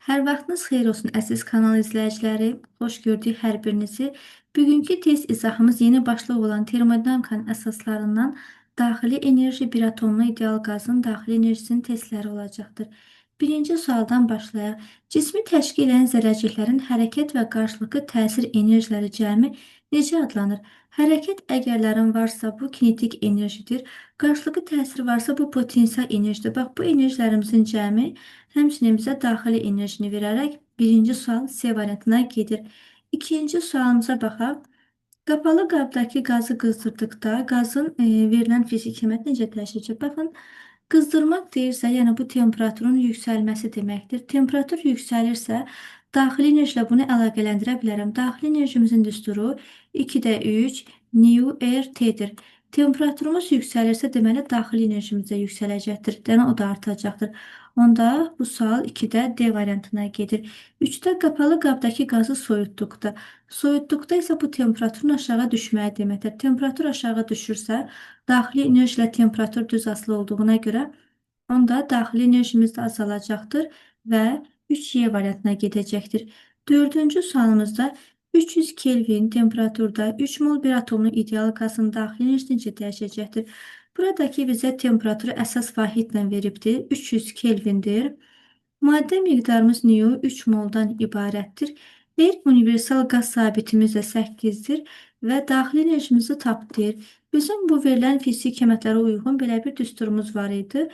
Hər vaxtınız xeyir olsun əziz kanal izləyiciləri. Xoş gördük hər birinizi. Bugünkü test izahımız yeni başlıq olan termodinamikanın əsaslarından daxili enerji bir atomlu ideal qazın daxili enerjisinin testləri olacaqdır. Birinci sualdan başlayaq. Cismi təşkil edən zərrəciklərin hərəkət və qarşılıqlı təsir enerjiləri cəmi necə adlanır? Hərəkət əgərlərin varsa bu kinetik enerjidir. Qarşılıqlı təsir varsa bu potensial enerjidir. Bax bu enerjilərimizin cəmi həmçinin bizə daxili enerjini verərək birinci sual C variantına gedir. İkinci sualımıza baxaq. Qapalı qabdakı qazı qızdırdıqda qazın verilən fiziki qiyməti necə dəyişəcək? Baxın, qızdırmaq deyirsə, yəni bu temperaturun yüksəlməsi deməkdir. Temperatur yüksəlirsə, daxili enerji ilə bunu əlaqələndirə bilərəm. Daxili enerjimizin düsturu 2-də 3 nu R T-dir. Temperaturumuz yüksəlirsə, deməli daxili enerjimiz də yüksələcəkdir. Yəni o da artacaqdır. Onda bu sual 2-də D variantına gedir. 3-də qapalı qabdakı qazı soyutduqda. Soyutduqda isə bu temperaturun aşağı düşməyi deməkdir. Temperatur aşağı düşürsə, daxili enerji ilə temperatur düz asılı olduğuna görə onda daxili enerjimiz də azalacaqdır və 3Y variantına gedəcəkdir. Dördüncü sualımızda 300 Kelvin temperaturda 3 mol bir atomlu ideal qazın daxili enerjisi necə dəyişəcəkdir? Buradakı bizə temperaturu əsas vahidlə veribdir. 300 Kelvindir. Maddə miqdarımız nu 3 moldan ibarətdir. R universal qaz sabitimiz də 8-dir və daxili enerjimizi tap deyir. Bizim bu verilən fiziki qiymətlərə uyğun belə bir düsturumuz var idi.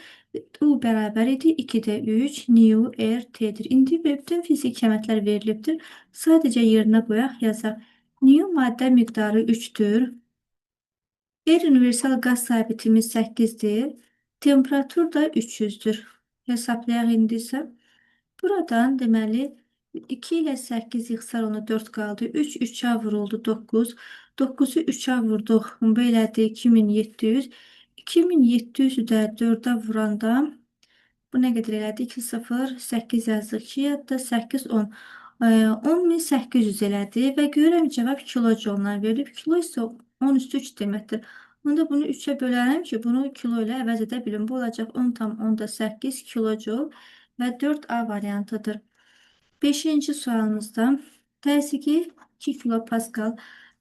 U bərabər idi 2-də 3 nu R T-dir. İndi bütün fiziki qiymətlər verilibdir. Sadəcə yerinə qoyaq, yazaq. Nu maddə miqdarı 3-dür. R universal qaz sabitimiz 8-dir. Temperatur da 300-dür. Hesablayaq indi isə. Buradan deməli 2 ilə 8 ixtisar olundu, 4 qaldı. 3 3-ə vuruldu 9. 9-u 3-ə vurduq. Bu elədi 2700. 2700-ü də 4-ə vuranda bu nə qədər elədi? 2 0 8 yazdıq ki, yadda 8 10. 10.800 elədi və görürəm cavab kilojouldan verilib. Kilo isə 10 üstü 3 deməkdir. Onda bunu 3-ə bölərəm ki, bunu kilo ilə əvəz edə bilim. Bu olacaq 10,8 kilojoul və 4A variantıdır. Beşinci sualımızda təzyiqi 2 kilopaskal,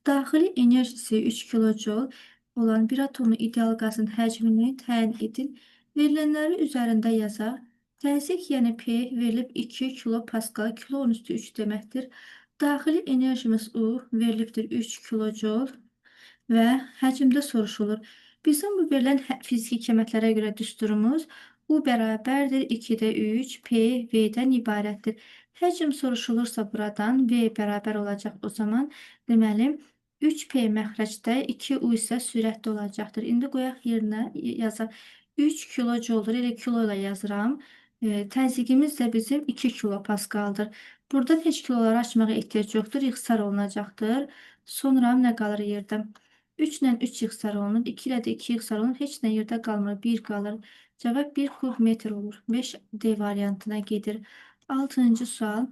daxili enerjisi 3 kilojoul olan bir atomlu ideal qazın həcmini təyin edin. Verilənləri üzərində yazaq. Təzyiq, yəni P verilib 2 kilopaskal, kilo 10 üstü 3 deməkdir. Daxili enerjimiz U verilibdir 3 kilojoul və həcmdə soruşulur. Bizim bu verilən fiziki qiymətlərə görə düsturumuz U bərabərdir 2-də 3 P V-dən ibarətdir. Həcm soruşulursa buradan V bərabər olacaq o zaman. Deməli 3P məxrəcdə, 2U isə sürətdə olacaqdır. İndi qoyaq yerinə yazaq. 3 kilojouldur. Elə kilo ilə yazıram. Təzyiqimiz də bizim 2 kilopaskaldır. Buradan heç kiloları açmağa ehtiyac yoxdur. İxtisar olunacaqdır. Sonra nə qalır yerdə? 3 ilə 3 ixtisar olunur. 2 ilə də 2 ixtisar olunur. Heç nə yerdə qalmır. 1 qalır. Cavab 1 kub metr olur. 5D variantına gedir. Altıncı sual.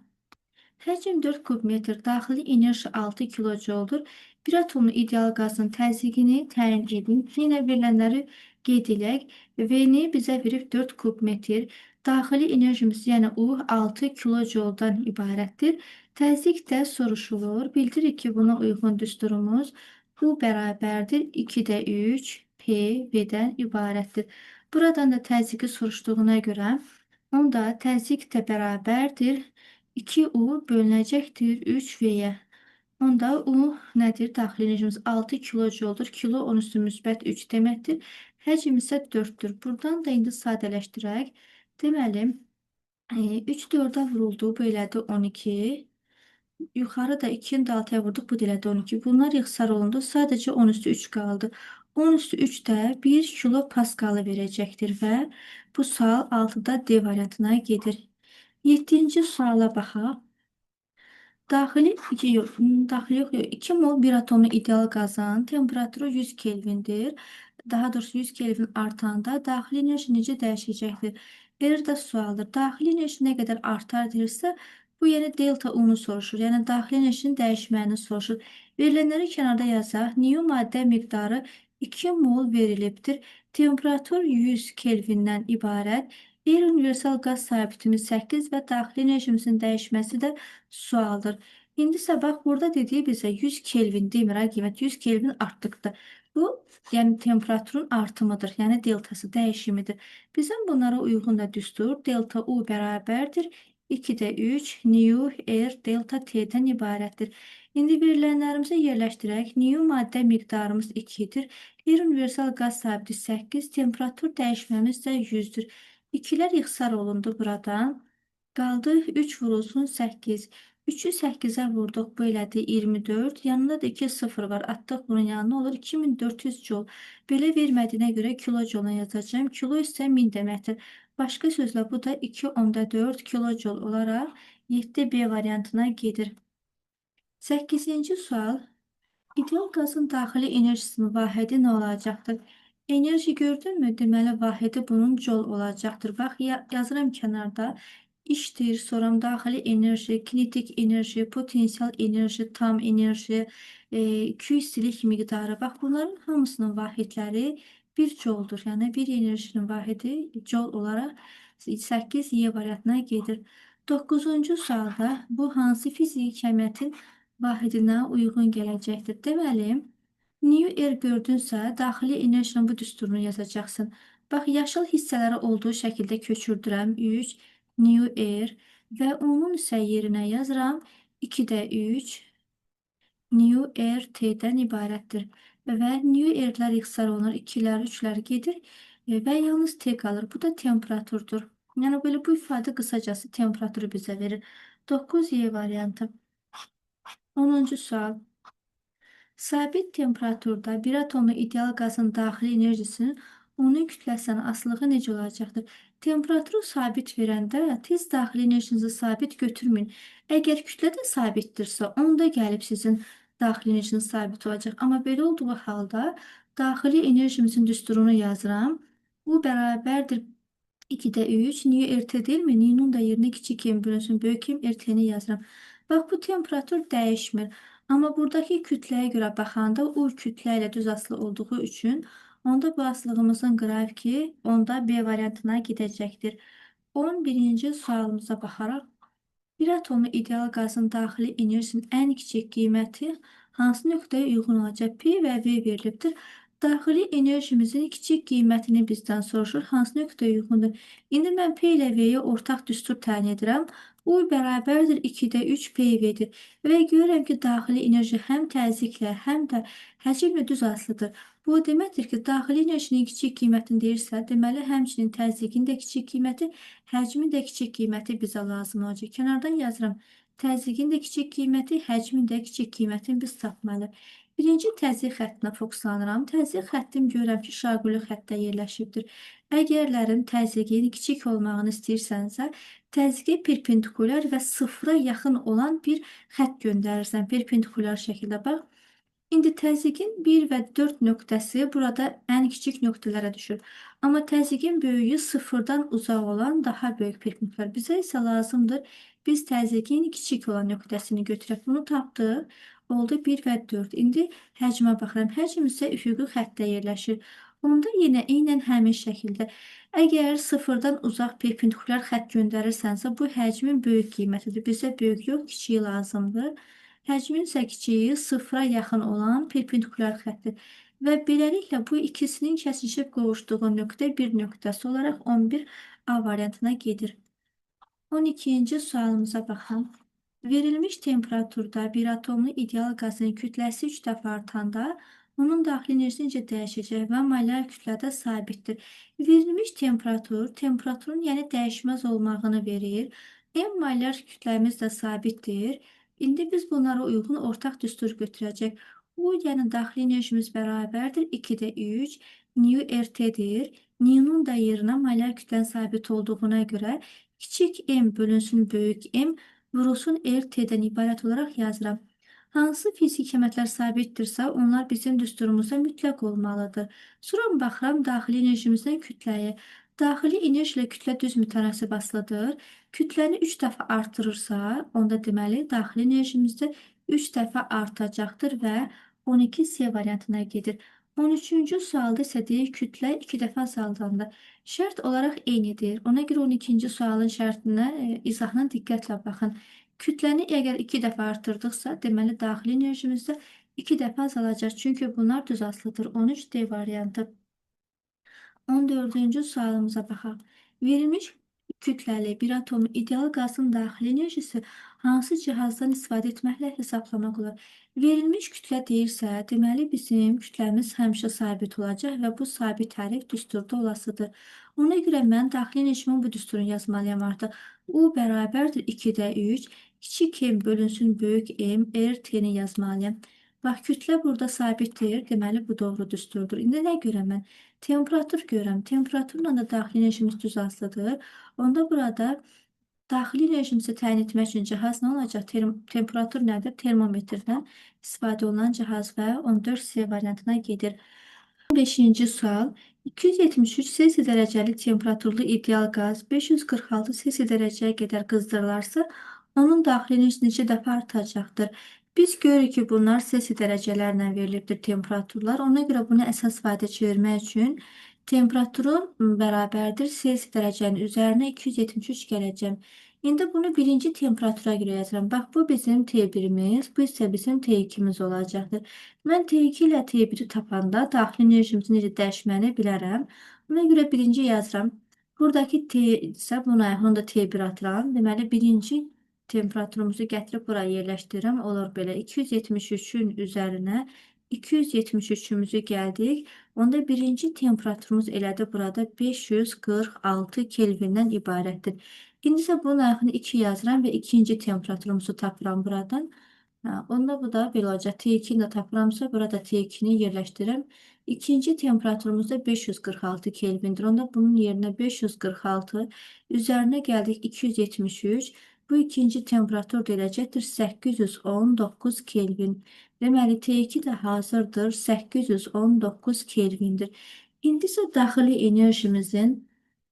Həcm 4 kub metr, daxili enerji 6 kilojouldur. Bir atomlu ideal qazın təzyiqini təyin edin. Yenə verilənləri qeyd edək. V-ni bizə verib 4 kub metr. Daxili enerjimiz, yəni U 6 kilojouldan ibarətdir. Təzyiq də soruşulur. Bildirik ki, buna uyğun düsturumuz U bərabərdir 2-də 3 P V-dən ibarətdir. Buradan da təzyiqi soruşduğuna görə onda təzyiq də bərabərdir 2U bölünəcəkdir 3V-yə. Onda U nədir? Daxili enerjimiz 6 kilojouldur. Kilo 10 üstü müsbət 3 deməkdir. Həcm isə 4-dür. Buradan da indi sadələşdirək. Deməli, 3 4-ə vuruldu. Bu elədi 12. Yuxarı da 2-ni də 6-ya vurduq. Bu da elədi 12. Bunlar ixtisar olundu. Sadəcə 10 üstü 3 qaldı. 10 üstü 3 də 1 kilopaskalı verəcəkdir və bu sual 6-da D variantına gedir. 7-ci suala baxaq. Daxili 2 yox, daxili yox, 2 mol bir atomlu ideal qazın temperaturu 100 Kelvindir. Daha doğrusu 100 Kelvin artanda daxili enerji necə dəyişəcəkdir? R də sualdır. Daxili enerji nə qədər artar deyirsə, bu yəni delta U-nu soruşur. Yəni daxili enerjinin dəyişməyini soruşur. Verilənləri kənarda yazaq. Nu maddə miqdarı 2 mol verilibdir. Temperatur 100 Kelvindən ibarət. R universal qaz sabitimiz 8 və daxili enerjimizin dəyişməsi də sualdır. İndi isə bax, burada dediyi bizə 100 Kelvin demir, ha, qiymət 100 Kelvin artdıqda. Bu, yəni temperaturun artımıdır, yəni deltası dəyişimidir. Bizim bunlara uyğun da düstur delta U bərabərdir 2-də 3 nu R delta T-dən ibarətdir. İndi verilənlərimizi yerləşdirək. Nu maddə miqdarımız 2-dir. R universal qaz sabiti 8, temperatur dəyişməmiz də 100-dür. 2-lər ixtisar olundu buradan. Qaldı 3 vurulsun 8. 3-ü 8-ə vurduq, bu elədi 24. Yanında da 2 sıfır var. Atdıq bunun yanına olur 2400 joule. Belə vermədiyinə görə kilo joule yazacağım. Kilo isə 1000 deməkdir. Başqa sözlə bu da 2,4 kilojoule olaraq 7B variantına gedir. 8-ci sual. İdeal qazın daxili enerjisinin vahidi nə olacaqdır? Enerji gördünmü? Deməli, vahidi bunun joule olacaqdır. Bax, yazıram kənarda. İşdir, sonra daxili enerji, kinetik enerji, potensial enerji, tam enerji, Q istilik miqdarı. Bax, bunların hamısının vahidləri bir joule-dur. Yəni, bir enerjinin vahidi joule olaraq 8 Y variantına gedir. 9-cu sualda bu hansı fiziki kəmiyyətin vahidinə uyğun gələcəkdir? Deməli, nu R gördünsə, daxili enerjinin bu düsturunu yazacaqsın. Bax, yaşıl hissələri olduğu şəkildə köçürdürəm. 3 nu R və onun isə yerinə yazıram 2-də 3 nu R T-dən ibarətdir. Və nu R-lər ixtisar olunur, 2-lər, 3-lər gedir və yalnız T qalır. Bu da temperaturdur. Yəni, belə bu ifadə qısacası temperaturu bizə verir. 9 Y variantı. 10-cu sual. Sabit temperaturda bir atomlu ideal qazın daxili enerjisinin onun kütləsindən asılılığı necə olacaqdır? Temperaturu sabit verəndə tez daxili enerjinizi sabit götürməyin. Əgər kütlə də sabitdirsə, onda gəlib sizin daxili enerjiniz sabit olacaq. Amma belə olduğu halda daxili enerjimizin düsturunu yazıram. Bu bərabərdir 2-də 3. Nu RT deyilmi? Nu-nun da yerinə kiçik M bölünsün böyük M RT-ni yazıram. Bax, bu temperatur dəyişmir. Amma buradakı kütləyə görə baxanda U kütlə ilə düz asılı olduğu üçün onda bu asılığımızın qrafiki onda B variantına gedəcəkdir. 11-ci sualımıza baxaraq, bir atomlu ideal qazın daxili enerjisinin ən kiçik qiyməti hansı nöqtəyə uyğun olacaq? P və V verilibdir. Daxili enerjimizin kiçik qiymətini bizdən soruşur. Hansı nöqtəyə uyğundur? İndi mən P ilə V-yə ortaq düstur təyin edirəm. U bərabərdir 2-də 3 PV-dir. Və görürəm ki, daxili enerji həm təzyiqlə, həm də həcmlə düz asılıdır. Bu o deməkdir ki, daxili enerjinin kiçik qiymətini deyirsə, deməli, həmçinin təzyiqin də kiçik qiyməti, həcmin də kiçik qiyməti bizə lazım olacaq. Kənardan yazıram. Təzyiqin də kiçik qiyməti, həcmin də kiçik qiymətini biz tapmalıyıq. Birinci təzyiq xəttinə fokuslanıram. Təzyiq xəttim görürəm ki, şaquli xəttdə yerləşibdir. Əgərlərin təzyiqin kiçik olmağını istəyirsənsə, təzyiqə perpendikulyar və sıfıra yaxın olan bir xətt göndərirsən. Perpendikulyar şəkildə bax. İndi təzyiqin 1 və 4 nöqtəsi burada ən kiçik nöqtələrə düşür. Amma təzyiqin böyüyü sıfırdan uzaq olan daha böyük perpendikulyar. Bizə isə lazımdır, biz təzyiqin kiçik olan nöqtəsini götürək. Bunu tapdıq. Oldu 1 və 4. İndi həcmə baxıram. Həcm isə üfüqi xəttdə yerləşir. Onda yenə eynən həmin şəkildə. Əgər sıfırdan uzaq perpendikulyar xətt göndərirsənsə, bu həcmin böyük qiymətidir. Bizə böyük yox, kiçiyi lazımdır. Həcmin isə kiçiyi sıfıra yaxın olan perpendikulyar xəttdir. Və beləliklə bu ikisinin kəsişib qovuşduğu nöqtə bir nöqtəsi olaraq 11 A variantına gedir. 12-ci sualımıza baxın. Verilmiş temperaturda bir atomlu ideal qazın kütləsi 3 dəfə artanda onun daxili enerjisi necə dəyişəcək və molyar kütlədə sabitdir. Verilmiş temperatur, temperaturun yəni dəyişməz olmağını verir. M molyar kütləmiz də sabitdir. İndi biz bunlara uyğun ortaq düstur götürəcək. U, yəni daxili enerjimiz bərabərdir 2-də 3 nu RT-dir. Nu-nun da yerinə molyar kütlənin sabit olduğuna görə kiçik m bölünsün böyük M vurulsun RT-dən ibarət olaraq yazıram. Hansı fiziki kəmiyyətlər sabitdirsə, onlar bizim düsturumuzda mütləq olmalıdır. Sonra baxıram daxili enerjimizdən kütləyə. Daxili enerji ilə kütlə düz mütənasib asılıdır. Kütləni 3 dəfə artırırsa, onda deməli daxili enerjimiz də 3 dəfə artacaqdır və 12 C variantına gedir. 13-cü sualda isə deyir, kütlə 2 dəfə azaldanda. Şərt olaraq eynidir. Ona görə 12-ci sualın şərtinə, izahına diqqətlə baxın. Kütləni əgər 2 dəfə artırdıqsa, deməli daxili enerjimiz də 2 dəfə azalacaq. Çünki bunlar düz asılıdır. 13 D variantı. 14-cü sualımıza baxaq. Verilmiş kütləli bir atomun ideal qazın daxili enerjisi hansı cihazdan istifadə etməklə hesablamaq olar? Verilmiş kütlə deyirsə, deməli bizim kütləmiz həmişə sabit olacaq və bu sabit hərf düsturda olasıdır. Ona görə mən daxili enerjimin bu düsturunu yazmalıyam artıq. U bərabərdir 2-də 3, kiçik m bölünsün böyük M, R, T-ni yazmalıyam. Bax, kütlə burada sabitdir, deməli bu doğru düsturdur. İndi nə görəm mən? Temperatur görürəm. Temperaturla da daxili enerjimiz düz asılıdır. Onda burada daxili enerjimizi təyin etmək üçün cihaz nə olacaq? Temperatur nədir? Termometrdən istifadə olunan cihaz və 14C variantına gedir. 15-ci sual. 273 Selsi dərəcəli temperaturlu ideal qaz 546 Selsi dərəcəyə qədər qızdırılarsa, onun daxili enerjisi neçə dəfə artacaqdır? Biz görürük ki, bunlar Selsi dərəcələrlə verilibdir temperaturlar. Ona görə bunu əsas ifadə çevirmək üçün temperaturun bərabərdir Selsi dərəcənin üzərinə 273 gələcəm. İndi bunu birinci temperatura görə yazıram. Bax, bu bizim T1-imiz, bu isə bizim T2-miz olacaqdır. Mən T2 ilə T1-i tapanda daxili enerjimizin necə dəyişməyini bilərəm. Ona görə birinci yazıram. Buradakı T isə buna onu da T1 atıram. Deməli, birinci temperaturumuzu gətirib buraya yerləşdirirəm. Olur belə 273-ün üzərinə 273-ümüzü gəldik. Onda birinci temperaturumuz elədi burada 546 Kelvindən ibarətdir. İndi isə bunun ayağını 2 yazıram və ikinci temperaturumuzu tapıram buradan. Onda bu da belə olacaq. T2-ni də tapıramsa, burada T2-ni yerləşdirirəm. İkinci temperaturumuz da 546 Kelvindir. Onda bunun yerinə 546, üzərinə gəldik 273. Bu ikinci temperatur da eləcəkdir 819 Kelvin. Deməli, T2 də hazırdır 819 Kelvindir. İndi isə daxili enerjimizin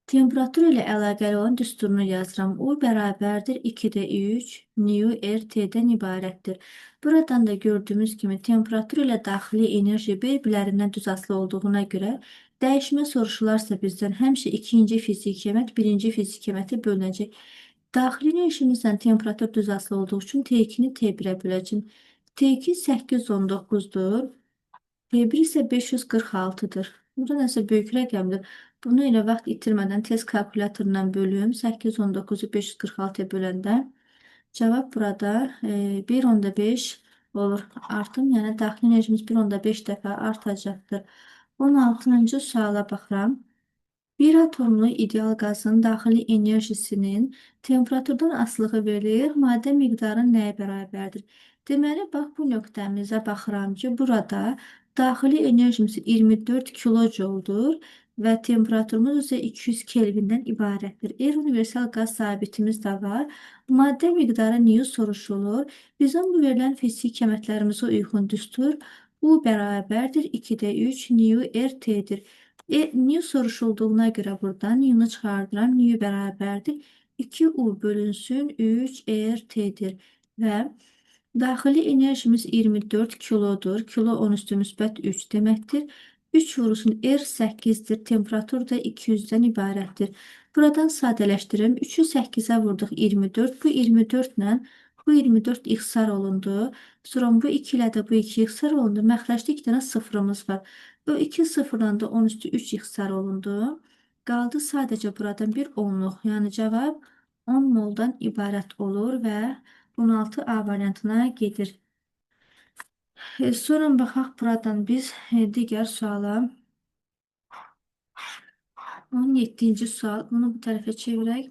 temperatur ilə əlaqəli olan düsturunu yazıram. U bərabərdir 2-də 3 nu R T-dən ibarətdir. Buradan da gördüyümüz kimi temperatur ilə daxili enerji bir-birlərindən düz asılı olduğuna görə dəyişmə soruşularsa bizdən həmişə ikinci fiziki qiymət birinci fiziki qiymətə bölünəcək. Daxili enerjimizlə temperatur düz asılı olduğu üçün T2-ni T1-ə böləcəm. T2 819-dur. T1 isə 546-dır. Burada nəsə böyük rəqəmdir. Bunu elə vaxt itirmədən tez kalkulyatorla bölüm. 819-u 546-ya böləndə cavab burada 1,5 olur. Artım, yəni daxili enerjimiz 1,5 dəfə artacaqdır. 16-cı suala baxıram. Bir atomlu ideal qazın daxili enerjisinin temperaturdan asılığı verilir. Maddə miqdarı nəyə bərabərdir? Deməli, bax bu nöqtəmizə baxıram ki, burada daxili enerjimiz 24 kilojouldur və temperaturumuz isə 200 Kelvindən ibarətdir. R universal qaz sabitimiz də var. Maddə miqdarı niyə soruşulur? Bizim bu verilən fiziki qiymətlərimizə uyğun düstur U bərabərdir 2-də 3 nu R T-dir. Nu soruşulduğuna görə buradan nu çıxardıram. Nu bərabərdir 2U bölünsün 3 R T-dir və daxili enerjimiz 24 kilodur. Kilo 10 üstü müsbət 3 deməkdir. 3 vurulsun R 8-dir. Temperatur da 200-dən ibarətdir. Buradan sadələşdirim. 3-ü 8-ə vurduq 24. Bu 24 ilə bu 24 ixtisar olundu. Sonra bu 2 ilə də bu 2 ixtisar olundu. Məxrəcdə 2 dənə sıfırımız var. Bu 2 sıfırla da 10 üstü 3 ixtisar olundu. Qaldı sadəcə buradan bir onluq. Yəni cavab 10 moldan ibarət olur və 16 A variantına gedir. Sonra baxaq buradan biz digər suala. 17-ci sual. Bunu bu tərəfə çevirək.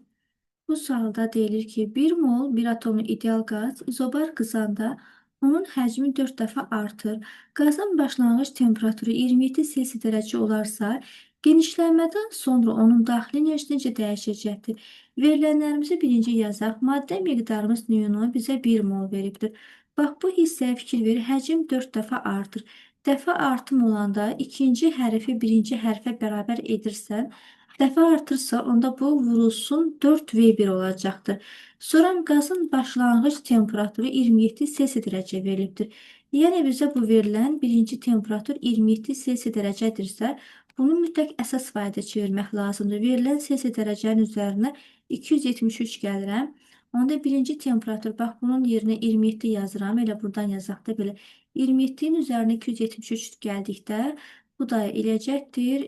Bu sualda deyilir ki, 1 mol bir atomlu ideal qaz izobar qızanda onun həcmi 4 dəfə artır. Qazın başlanğıc temperaturu 27 Selsi dərəcə olarsa, genişlənmədən sonra onun daxili enerjisi necə dəyişəcəkdir? Verilənlərimizi birinci yazaq. Maddə miqdarımız nu bizə 1 mol veribdir. Bax, bu hissəyə fikir verir. Həcm 4 dəfə artır. Dəfə artım olanda ikinci hərfi birinci hərfə bərabər edirsən, dəfə artırsa, onda bu vurulsun 4V1 olacaqdır. Sonra qazın başlanğıc temperaturu 27 Selsi dərəcə verilibdir. Yəni bizə bu verilən birinci temperatur 27 Selsi dərəcədirsə, bunu mütləq əsas vahiddə çevirmək lazımdır. Verilən Selsi dərəcənin üzərinə 273 gəlirəm. Onda birinci temperatur, bax bunun yerinə 27 yazıram. Elə buradan yazaq da belə. 27-nin üzərinə 273 gəldikdə bu da eləyəcəkdir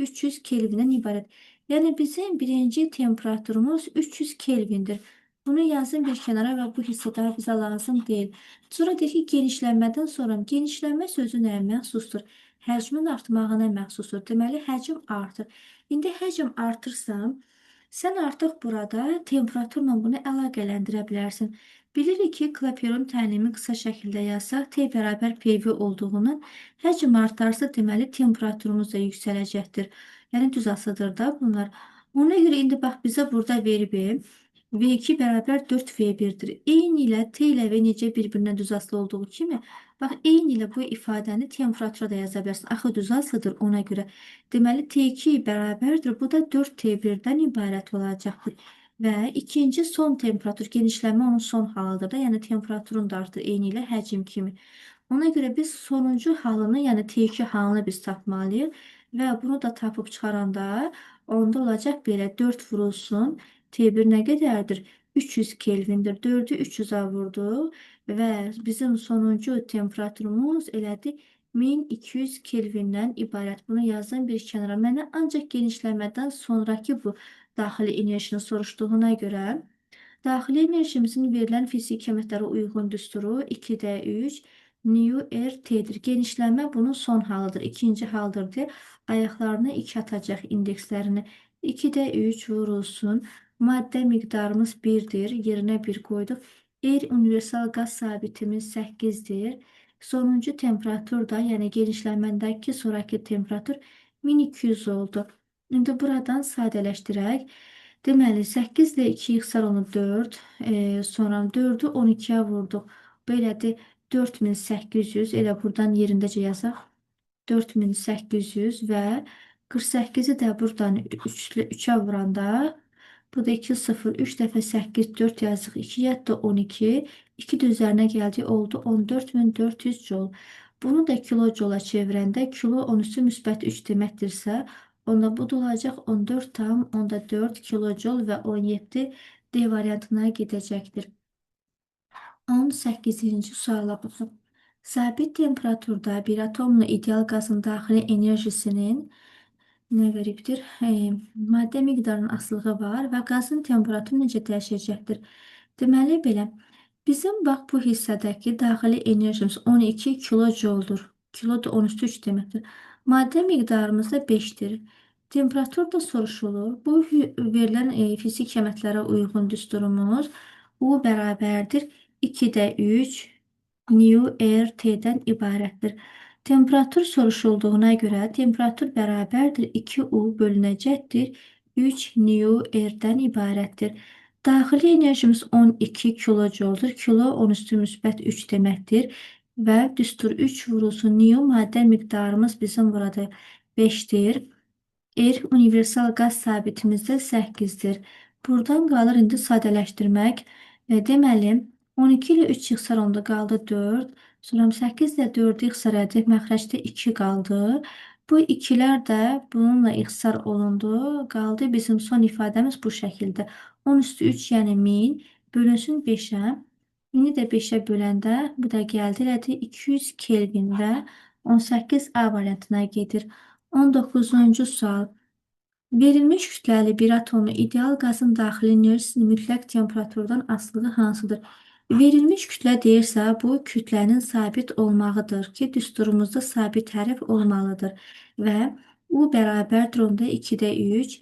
300 Kelvindən ibarət. Yəni bizim birinci temperaturumuz 300 Kelvindir. Bunu yazın bir kənara və bu hissə daha bizə lazım deyil. Sonra deyir ki, genişlənmədən sonra genişlənmə sözü nəyə məxsusdur? Həcmin artmağına məxsusdur. Deməli, həcm artır. İndi həcm artırsa, sən artıq burada temperaturla bunu əlaqələndirə bilərsən. Bilirik ki, Clapeyron tənimi qısa şəkildə yazsaq, T bərabər PV olduğundan həcm artarsa, deməli, temperaturumuz da yüksələcəkdir. Yəni, düz asıdır da bunlar. Ona görə indi bax, bizə burada verib V2 bərabər 4V1-dir. Eyni ilə T ilə V necə bir-birinə düz asılı olduğu kimi, bax, eyni ilə bu ifadəni temperatura da yaza bilərsin. Axı düz asılıdır ona görə. Deməli, T2 bərabərdir. Bu da 4T1-dən ibarət olacaqdır. Və ikinci son temperatur, genişlənmə onun son halıdır da, yəni temperaturun da artır eyni ilə həcm kimi. Ona görə biz sonuncu halını, yəni T2 halını biz tapmalıyıq və bunu da tapıb çıxaranda onda olacaq belə 4 vurulsun. T1 nə qədərdir? 300 Kelvindir. 4-ü 300-ə vurduq və bizim sonuncu temperaturumuz elədi 1200 Kelvindən ibarət. Bunu yazdım bir kənara. Mənə ancaq genişlənmədən sonraki bu daxili enerjini soruşduğuna görə daxili enerjimizin verilən fiziki qiymətlərə uyğun düsturu 2-də 3 nu R T-dir. Genişlənmə bunun son halıdır. İkinci haldır deyə ayaqlarını 2 atacaq indekslərini. 2-də 3 vurulsun. Maddə miqdarımız 1-dir. Yerinə 1 qoyduq. R universal qaz sabitimiz 8-dir. Sonuncu temperatur da, yəni genişlənmədəki sonraki temperatur 1200 oldu. İndi buradan sadələşdirək. Deməli, 8 ilə 2 yığsar onu 4. Sonra 4-ü 12-yə vurduq. Belədir 4800. Elə buradan yerindəcə yazaq. 4800 və 48-i də buradan 3-ə vuranda bu da 2, 0, 3 dəfə 8, 4 yazıq. 2 yadda 12. 2 də üzərinə gəldi, oldu 14400 joule. Bunu da kilo joula çevirəndə kilo 13 müsbət 3 deməkdirsə, onda bu da olacaq 14,4 kilojoule və 17 D variantına gedəcəkdir. 18-ci suala baxaq. Sabit temperaturda bir atomlu ideal qazın daxili enerjisinin nə veribdir? Maddə miqdarının asılığı var və qazın temperaturu necə dəyişəcəkdir? Deməli belə, bizim bax bu hissədəki daxili enerjimiz 12 kilojouldur. Kilo da 13 deməkdir. Maddə miqdarımız da 5-dir. Temperatur da soruşulur. Bu verilən fiziki qiymətlərə uyğun düsturumuz U bərabərdir 2-də 3 nu R T-dən ibarətdir. Temperatur soruşulduğuna görə temperatur bərabərdir 2U bölünəcəkdir 3 nu R-dən ibarətdir. Daxili enerjimiz 12 kilojouldur. Kilo 10 müsbət 3 deməkdir. Və düstur 3 vurulsun nu maddə miqdarımız bizim burada 5-dir. R universal qaz sabitimiz də 8-dir. Buradan qalır indi sadələşdirmək. Deməli, 12 ilə 3 yığsar onda qaldı 4. Sonra 8 ilə 4-ü ixtisar edib, məxrəcdə 2 qaldı. Bu ikilər də bununla ixtisar olundu. Qaldı bizim son ifadəmiz bu şəkildə. 10 üstü 3, yəni 1000 bölünsün 5-ə. 1000-i də 5-ə böləndə bu da gəldi elədi 200 Kelvin və 18 A variantına gedir. 19-cu sual. Verilmiş kütləli bir atomlu ideal qazın daxili enerjisinin mütləq temperaturdan asılığı hansıdır? Verilmiş kütlə deyirsə, bu kütlənin sabit olmağıdır ki, düsturumuzda sabit hərf olmalıdır və U bərabərdir onda 2-də 3.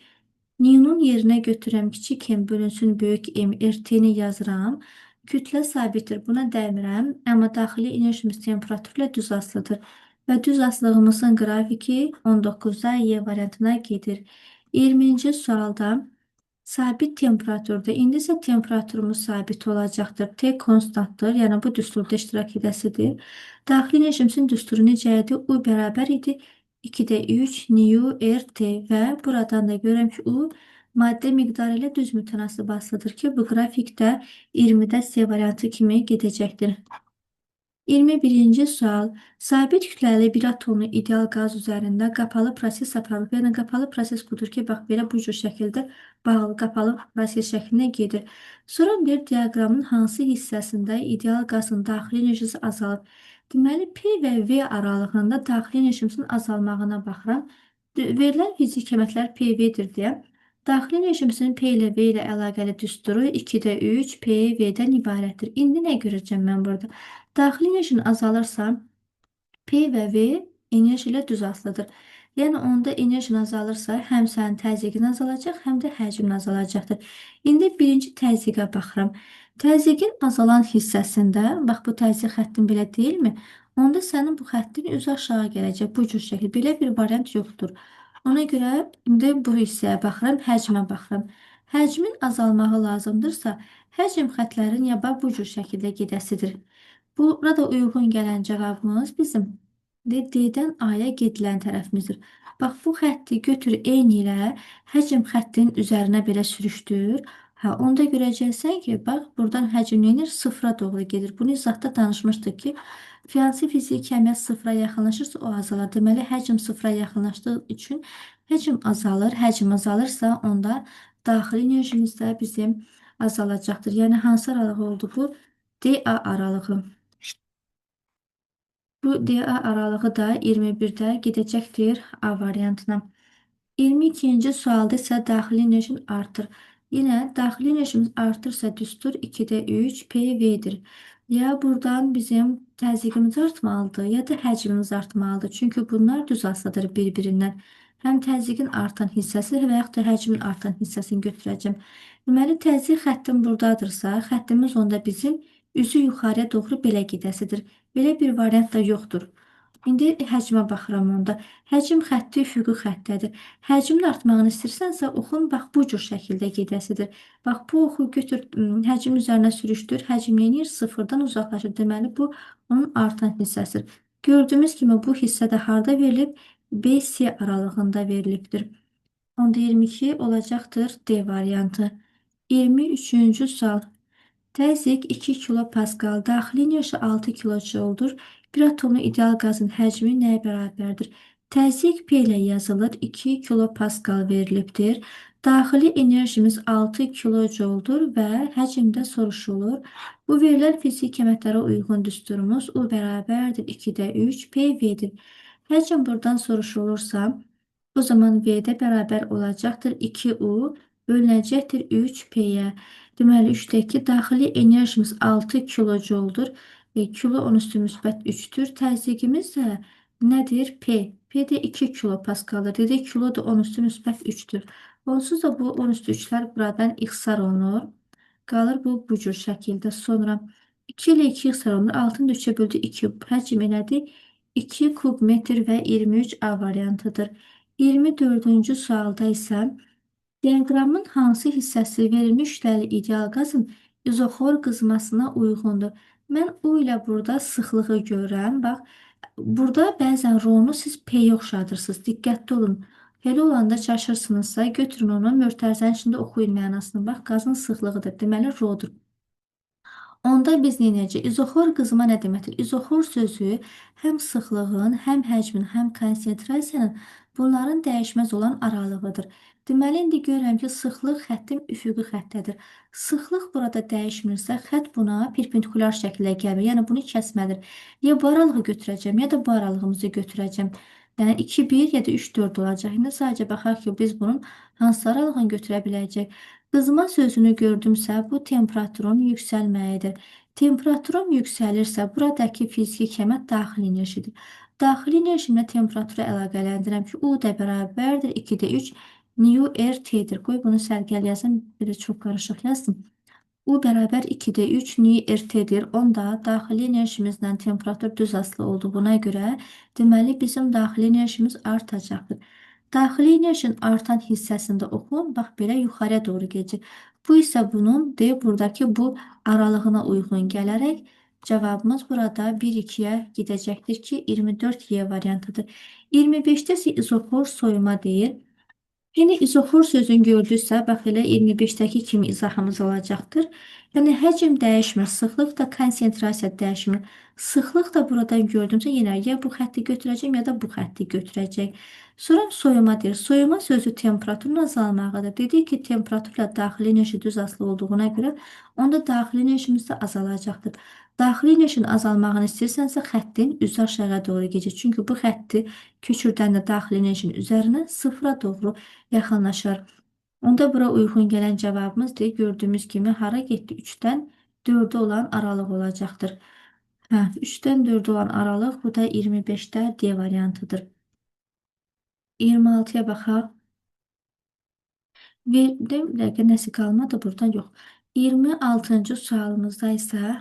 Nunun yerinə götürürəm kiçik m bölünsün böyük M, RT-ni yazıram. Kütlə sabitdir, buna dəymirəm, amma daxili enerjimiz temperatur ilə düz asılıdır. Və düz asılığımızın qrafiki 19-da Y variantına gedir. 20-ci sualda sabit temperaturda, indi isə temperaturumuz sabit olacaqdır. T konstantdır, yəni bu düsturda iştirak edəsidir. Daxili enerjimizin düsturu necə idi? U bərabər idi 2-də 3 nu RT və buradan da görürəm ki, U maddə miqdarı ilə düz mütənasib asılıdır ki, bu qrafikdə 20-də C variantı kimi gedəcəkdir. 21-ci sual. Sabit kütləli bir atomlu ideal qaz üzərində qapalı proses aparılır. Yəni qapalı proses budur ki, bax belə bu cür şəkildə bağlı qapalı proses şəklində gedir. Sonra bir diaqramın hansı hissəsində ideal qazın daxili enerjisi azalır? Deməli, P və V aralığında daxili enerjimizin azalmağına baxıram. Verilən fiziki kəmətlər PV-dir deyə. Daxili enerjimizin P ilə V ilə əlaqəli düsturu 2-də 3 P V-dən ibarətdir. İndi nə görəcəm mən burada? Daxili enerjinin azalırsa P və V enerji ilə düz asılıdır. Yəni onda enerjin azalırsa həm sənin təzyiqin azalacaq, həm də həcmin azalacaqdır. İndi birinci təzyiqə baxıram. Təzyiqin azalan hissəsində, bax bu təzyiq xəttin belə deyilmi? Onda sənin bu xəttin üzü aşağı gələcək bu cür şəkil. Belə bir variant yoxdur. Ona görə indi bu hissəyə baxıram, həcmə baxıram. Həcmin azalmağı lazımdırsa, həcm xətlərin ya bu cür şəkildə gedəsidir. Burada uyğun gələn cavabımız bizim D-dən A-ya gedilən tərəfimizdir. Bax, bu xətti götür eyni ilə həcm xəttinin üzərinə belə sürüşdür. Hə, onda görəcəksən ki, bax, buradan həcm neyinir? Sıfıra doğru gedir. Bunu izahda danışmışdıq ki, hansı fiziki kəmiyyət sıfıra yaxınlaşırsa o azalar. Deməli, həcm sıfıra yaxınlaşdığı üçün həcm azalır. Həcm azalırsa onda daxili enerjimiz də bizim azalacaqdır. Yəni, hansı aralığı oldu bu? DA aralığı. Bu DA aralığı da 21-də gedəcəkdir A variantına. 22-ci sualda isə daxili enerjin artır. Yenə daxili enerjimiz artırsa düstur 2-də 3 PV-dir. Ya buradan bizim təzyiqimiz artmalıdır, ya da həcmimiz artmalıdır. Çünki bunlar düz asılıdır bir-birindən. Həm təzyiqin artan hissəsi və yaxud da həcmin artan hissəsini götürəcəm. Deməli, təzyiq xəttim buradadırsa, xəttimiz onda bizim üzü yuxarıya doğru belə gedəsidir. Belə bir variant da yoxdur. İndi həcmə baxıram onda. Həcm xətti üfüqi xəttədir. Həcmin artmağını istəyirsənsə, oxun bax bu cür şəkildə gedəsidir. Bax bu oxu götür, həcm üzərinə sürüşdür. Həcm neynir? Sıfırdan uzaqlaşır. Deməli, bu onun artan hissəsidir. Gördüyümüz kimi bu hissə də harda verilib? BC aralığında verilibdir. Onda 22 olacaqdır D variantı. 23-cü sual. Təzyiq 2 kilopascal, daxili enerji 6 kilojouldur. Bir atomlu ideal qazın həcmi nəyə bərabərdir? Təzyiq P ilə yazılır, 2 kilopascal verilibdir. Daxili enerjimiz 6 kilojouldur və həcmdə soruşulur. Bu verilən fiziki kəmətlərə uyğun düsturumuz U bərabərdir 2-də 3 PV-dir. Həcm buradan soruşulursa, o zaman V-də bərabər olacaqdır 2U bölünəcəkdir 3P-yə. Deməli, 3-dəki daxili enerjimiz 6 kilojouldur. Kilo 10 üstü müsbət 3-dür. Təzyiqimiz də nədir? P. P də 2 kilopaskaldır. Dedik, kilo da 10 üstü müsbət 3-dür. Onsuz da bu 10 üstü 3-lər buradan ixtisar olunur. Qalır bu cür şəkildə. Sonra 2 ilə 2 ixtisar olunur. 6-nı 3-ə böldü 2. Həcm elədi 2 kub metr və 23 A variantıdır. 24-cü sualda isə diaqramın hansı hissəsi verilmiş kütləli ideal qazın izoxor qızmasına uyğundur? Mən U ilə burada sıxlığı görürəm. Bax, burada bəzən rho-nu siz P-yə oxşadırsınız. Diqqətli olun. Elə olanda çaşırsınızsa, götürün onu, mötərizənin içində oxuyun mənasını. Bax, qazın sıxlığıdır. Deməli, rho-dur. Onda biz nə edəcəyik? İzoxor qızma nə deməkdir? İzoxor sözü həm sıxlığın, həm həcmin, həm konsentrasiyanın bunların dəyişməz olan aralığıdır. Deməli, indi görürəm ki, sıxlıq xəttim üfüqi xəttədir. Sıxlıq burada dəyişmirsə, xətt buna perpendikulyar şəkildə gəlmir. Yəni, bunu kəsmədir. Ya bu aralığı götürəcəm, ya da bu aralığımızı götürəcəm. Yəni, 2, 1 ya da 3, 4 olacaq. İndi sadəcə baxaq ki, biz bunun hansı aralığını götürə biləcək. Qızma sözünü gördümsə, bu temperaturun yüksəlməyidir. Temperaturun yüksəlirsə, buradakı fiziki kəmət daxili enerjidir. Daxili enerjimlə temperaturu əlaqələndirəm ki, U da bərabərdir 2-də 3 nu R T-dir. Qoy bunu sərgəl yazım, belə çox qarışıq yazdım. U bərabər 2-də 3 nu R T-dir. Onda daxili enerjimizlə temperatur düz asılı olduğuna görə, deməli, bizim daxili enerjimiz artacaqdır. Daxili enerjinin artan hissəsində oxun, bax belə yuxarıya doğru gedəcək. Bu isə bunun D buradakı bu aralığına uyğun gələrək cavabımız burada 1-2-yə gedəcəkdir ki, 24 Y variantıdır. 25-də isə izoxor soyuma deyir. Yenə izoxor sözünü gördünüzsə, bax elə 25-dəki kimi izahımız olacaqdır. Yəni həcm dəyişmir, sıxlıq da konsentrasiya dəyişmir. Sıxlıq da buradan gördümsə yenə ya bu xətti götürəcəm ya da bu xətti götürəcək. Sonra soyuma deyir. Soyuma sözü temperaturun azalmağıdır. Dedik ki, temperaturla daxili enerji düz asılı olduğuna görə onda daxili enerjimiz də azalacaqdır. Daxili enerjinin azalmağını istəyirsənsə xəttin üzü aşağı doğru gedəcək. Çünki bu xətti köçürdəndə daxili enerjinin üzərinə sıfıra doğru yaxınlaşır. Onda bura uyğun gələn cavabımız deyir, gördüyümüz kimi hara getdi? 3-dən 4-ə olan aralıq olacaqdır. Hə, 3-dən 4-ə olan aralıq bu da 25-də D variantıdır. 26-ya baxaq. Verdim, bir dəqiqə nəsə qalmadı buradan yox. 26-cı sualımızda isə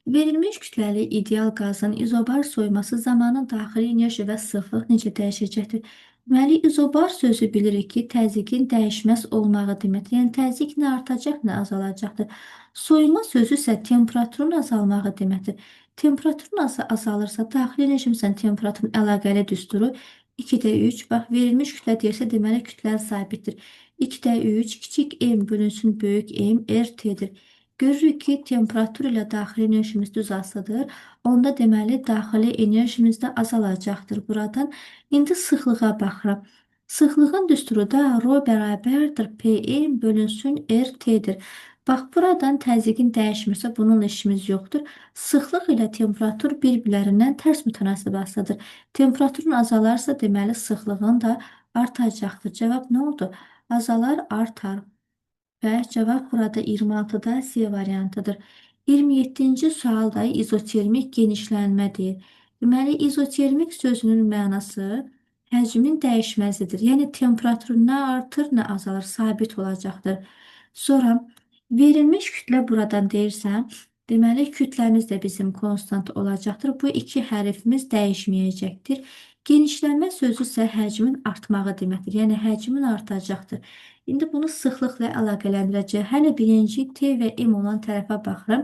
verilmiş kütləli ideal qazın izobar soyuması zamanı daxili enerji və sıxlıq necə dəyişəcəkdir? Deməli, izobar sözü bilirik ki, təzyiqin dəyişməz olmağı deməkdir. Yəni, təzyiq nə artacaq, nə azalacaqdır. Soyuma sözü isə temperaturun azalmağı deməkdir. Temperaturun azalırsa, daxili enerjimizlə temperaturun əlaqəli düsturu 2-də 3. Bax, verilmiş kütlə deyirsə, deməli, kütlə sabitdir. 2-də 3, kiçik m bölünsün böyük m, RT-dir. Görürük ki, temperatur ilə daxili enerjimiz düz asılıdır. Onda deməli, daxili enerjimiz də azalacaqdır buradan. İndi sıxlığa baxıram. Sıxlığın düsturu da rho bərabərdir PM bölünsün RT-dir. Bax, buradan təzyiqin dəyişmirsə, bununla işimiz yoxdur. Sıxlıq ilə temperatur bir-birlərindən tərs mütənasib asılıdır. Temperaturun azalarsa, deməli, sıxlığın da artacaqdır. Cavab nə oldu? Azalar, artar. Və cavab burada 26-da C variantıdır. 27-ci sual da izotermik genişlənmə deyir. Deməli, izotermik sözünün mənası həcmin dəyişməzidir. Yəni, temperatur nə artır, nə azalır, sabit olacaqdır. Sonra verilmiş kütlə buradan deyirsə, deməli, kütləmiz də bizim konstant olacaqdır. Bu iki hərfimiz dəyişməyəcəkdir. Genişlənmə sözü isə həcmin artmağı deməkdir. Yəni, həcmin artacaqdır. İndi bunu sıxlıqla əlaqələndirəcək. Hələ birinci T və M olan tərəfə baxıram.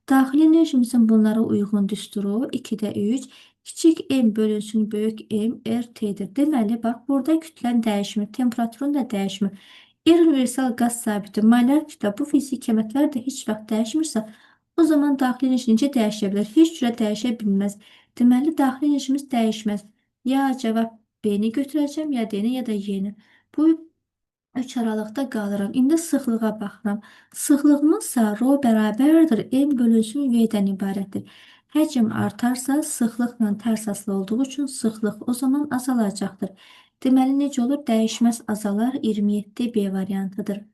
Daxili enerjimizin bunlara uyğun düsturu 2-də 3, kiçik M bölünsün böyük M, RT-dir. Deməli, bax, burada kütlən dəyişmir, temperaturun da dəyişmir. R universal qaz sabiti, molar kütlə, bu fiziki qiymətlər də heç vaxt dəyişmirsə, o zaman daxili enerji necə dəyişə bilər? Heç cürə dəyişə bilməz. Deməli, daxili enerjimiz dəyişməz. Ya cavab B-ni götürəcəm, ya D-ni, ya da Y-ni. Bu 3 aralıqda qalıram. İndi sıxlığa baxıram. Sıxlığımız isə rho bərabərdir M bölünsün V-dən ibarətdir. Həcm artarsa, sıxlıqla tərs asılı olduğu üçün sıxlıq o zaman azalacaqdır. Deməli, necə olur? Dəyişməz azalar 27 B variantıdır.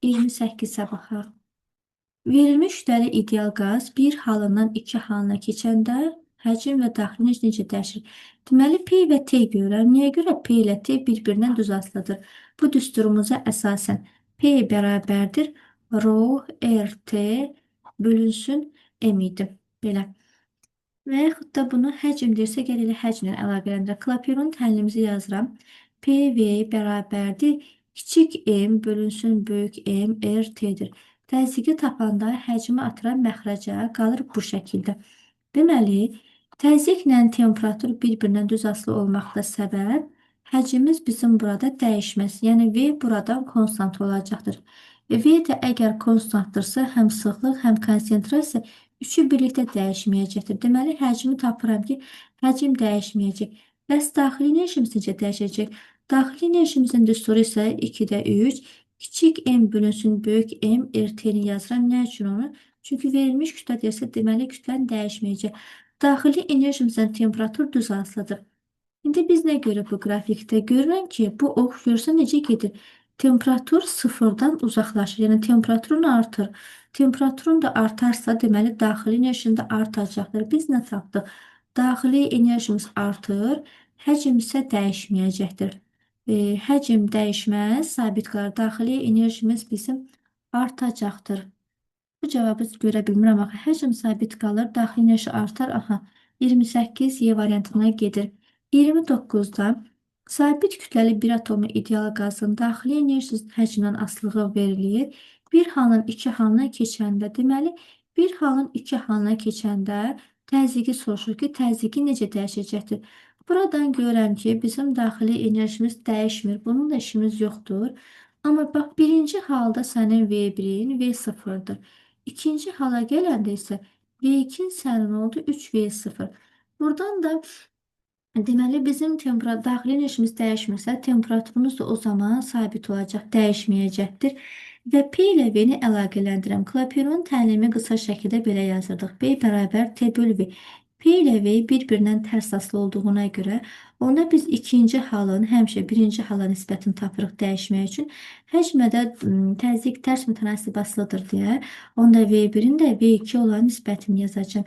28-ə baxaq. Verilmiş kütləli ideal qaz bir halından iki halına keçəndə həcm və daxili enerji necə dəyişir? Deməli, P və T görürəm. Niyə görə P ilə T bir-birindən düz asılıdır? Bu düsturumuza əsasən P bərabərdir rho RT bölünsün M idi. Belə. Və yaxud da bunu həcm deyirsə, gəl elə həcmlə əlaqələndirək. Klaperon təhlilimizi yazıram. PV bərabərdir kiçik m bölünsün böyük M RT-dir. Təzyiqi tapanda həcmi atıram məxrəcə, qalır bu şəkildə. Deməli, təzyiqlə temperatur bir-birindən düz asılı olmaqda səbəb həcmimiz bizim burada dəyişməz. Yəni V buradan konstant olacaqdır. V də əgər konstantdırsa, həm sıxlıq, həm konsentrasiya üçü birlikdə dəyişməyəcəkdir. Deməli, həcmi tapıram ki, həcm dəyişməyəcək. Bəs daxili enerjimiz necə dəyişəcək? Daxili enerjimizin düsturu isə 2-də 3, kiçik m bölünsün böyük M, RT-ni yazıram. Nə üçün onu? Çünki verilmiş kütlə deyirsə, deməli, kütlən dəyişməyəcək. Daxili enerjimizdən temperatur düz asılıdır. İndi biz nə görürük bu qrafikdə? Görürəm ki, bu ox görürsən necə gedir? Temperatur sıfırdan uzaqlaşır. Yəni, temperaturun artır. Temperaturun da artarsa, deməli, daxili enerjinin də artacaqdır. Biz nə tapdıq? Daxili enerjimiz artır, həcm isə dəyişməyəcəkdir. Həcm dəyişməz, sabit qalar. Daxili enerjimiz bizim artacaqdır. Bu cavabı görə bilmirəm axı. Həcm sabit qalır, daxili enerji artar. Aha, 28 Y variantına gedir. 29-da sabit kütləli bir atomlu ideal qazın daxili enerjisinin həcmindən asılığı verilir. Bir halın iki halına keçəndə, deməli, bir halın iki halına keçəndə təzyiqi soruşur ki, təzyiqi necə dəyişəcəkdir? Buradan görürəm ki, bizim daxili enerjimiz dəyişmir. Bununla işimiz yoxdur. Amma bax, birinci halda sənin V1-in V0-dır. İkinci hala gələndə isə V2-nin sənin oldu 3V0. Buradan da deməli bizim daxili enerjimiz dəyişmirsə, temperaturumuz da o zaman sabit olacaq, dəyişməyəcəkdir. Və P ilə V-ni əlaqələndirəm. Clapeyron təlimi qısa şəkildə belə yazırdıq. P bərabər T bölü V. P ilə V bir-birindən tərs asılı olduğuna görə onda biz ikinci halın həmişə birinci hala nisbətini tapırıq dəyişmək üçün. Həcmə də təzyiq tərs mütənasib asılıdır deyə onda V1-in də V2 olan nisbətini yazacağım.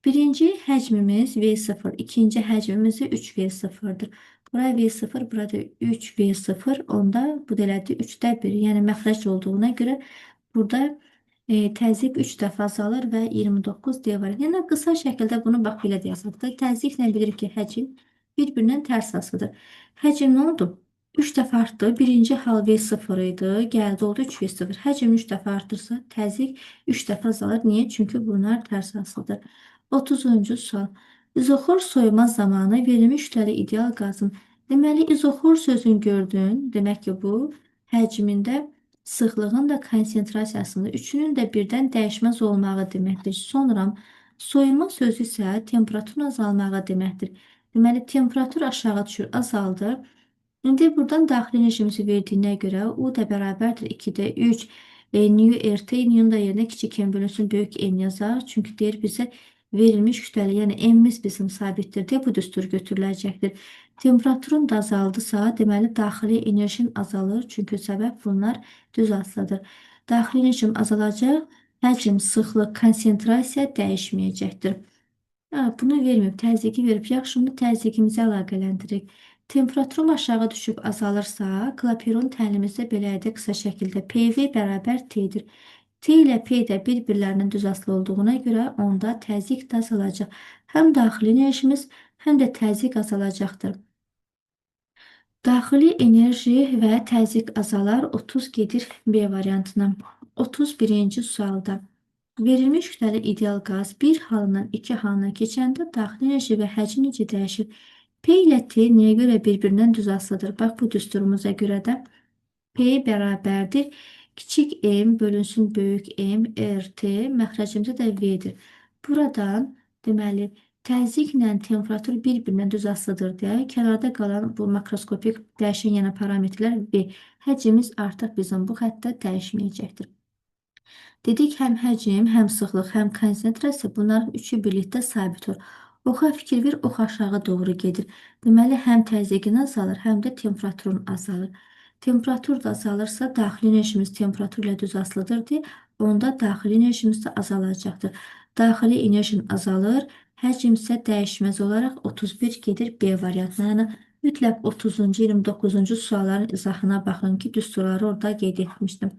Birinci həcmimiz V0, ikinci həcmimiz də 3V0-dır. Bura V0, burada 3V0, onda bu da elədir 3-də 1, yəni məxrəc olduğuna görə burada təzyiq 3 dəfə azalır və 29 D var. Yəni qısa şəkildə bunu bax belə də yazaq da. Təzyiqlə bilirik ki, həcm bir-birindən tərs asılıdır. Həcm nə oldu? 3 dəfə artdı. Birinci hal V0 idi. Gəldi oldu 3V0. Həcm 3 dəfə artırsa təzyiq 3 dəfə azalır. Niyə? Çünki bunlar tərs asılıdır. 30-cu sual. İzoxor soyuma zamanı verilmiş kütləli ideal qazın. Deməli, izoxor sözünü gördün. Demək ki, bu həcmində sıxlığın da konsentrasiyasında üçünün də birdən dəyişməz olmağı deməkdir. Sonra soyuma sözü isə temperaturun azalmağı deməkdir. Deməli, temperatur aşağı düşür, azaldı. İndi buradan daxili enerjimizi verdiyinə görə U da bərabərdir 2-də 3 nu RT, nu-nun da yerinə kiçik M bölünsün böyük N yazar. Çünki deyir bizə verilmiş kütləli, yəni M-imiz bizim sabitdir deyə bu düstur götürüləcəkdir. Temperaturun da azaldısa, deməli daxili enerjin azalır. Çünki səbəb bunlar düz asılıdır. Daxili enerjim azalacaq, həcm, sıxlıq, konsentrasiya dəyişməyəcəkdir. Bunu verməyib, təzyiqi verib. Yaxşı, bunu təzyiqimizə əlaqələndirik. Temperaturum aşağı düşüb azalırsa, Clapeyron təlimimizdə belə idi qısa şəkildə PV bərabər T-dir. T ilə P də bir-birlərindən düz asılı olduğuna görə onda təzyiq də azalacaq. Həm daxili enerjimiz, həm də təzyiq azalacaqdır. Daxili enerji və təzyiq azalar. 30 gedir B variantına. 31-ci sualda verilmiş kütləli ideal qaz bir halından iki halına keçəndə daxili enerji və həcm necə dəyişir? P ilə T niyə görə bir-birindən düz asılıdır? Bax, bu düsturumuza görə də P bərabərdir. Kiçik M bölünsün böyük M, RT, məxrəcimizdə də V-dir. Buradan deməli, təzyiqlə temperatur bir-birindən düz asılıdır deyə kənarda qalan bu makroskopik dəyişən yəni parametrlər V. Həcmimiz artıq bizim bu xəttdə dəyişməyəcəkdir. Dedik, həm həcm, həm sıxlıq, həm konsentrasiya bunların üçü birlikdə sabit olur. Oxa fikir ver, ox aşağı doğru gedir. Deməli, həm təzyiqin azalır, həm də temperaturun azalır. Temperatur da azalırsa, daxili enerjimiz temperatur ilə düz asılıdır deyə, onda daxili enerjimiz də azalacaqdır. Daxili enerjin azalır, həcm isə dəyişməz olaraq 31 gedir B variantına. Yəni, mütləq 30-cu, 29-cu sualların izahına baxın ki, düsturları orada qeyd etmişdim.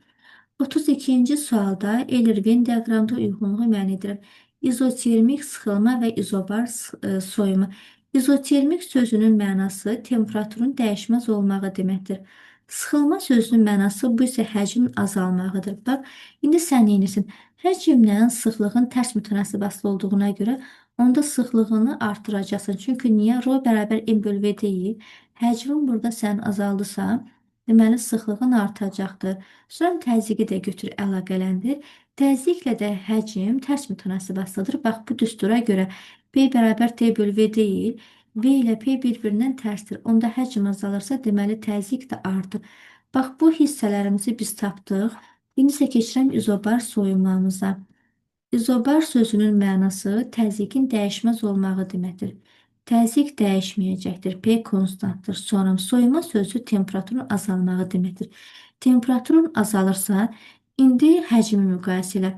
32-ci sualda Euler-Venn diaqramda uyğunluğu müəyyən edirəm. İzotermik sıxılma və izobar soyuma. İzotermik sözünün mənası temperaturun dəyişməz olmağı deməkdir. Sıxılma sözünün mənası bu isə həcmin azalmağıdır. Bax, indi sən nə edirsən? Həcmlə sıxlığın tərs mütənasib asılı olduğuna görə onda sıxlığını artıracaqsan. Çünki niyə? Rho bərabər M bölü V deyil. Həcmin burada sən azaldısa, deməli sıxlığın artacaqdır. Sonra təzyiqi də götür, əlaqələndir. Təzyiqlə də həcm tərs mütənasib asılıdır. Bax, bu düstura görə P bərabər T bölü V deyil. V ilə P bir-birindən tərsdir. Onda həcm azalırsa, deməli təzyiq də artır. Bax, bu hissələrimizi biz tapdıq. İndi isə keçirəm izobar soyunmamıza. İzobar sözünün mənası təzyiqin dəyişməz olmağı deməkdir. Təzyiq dəyişməyəcəkdir. P konstantdır. Sonra soyuma sözü temperaturun azalmağı deməkdir. Temperaturun azalırsa, indi həcmi müqayisə elə.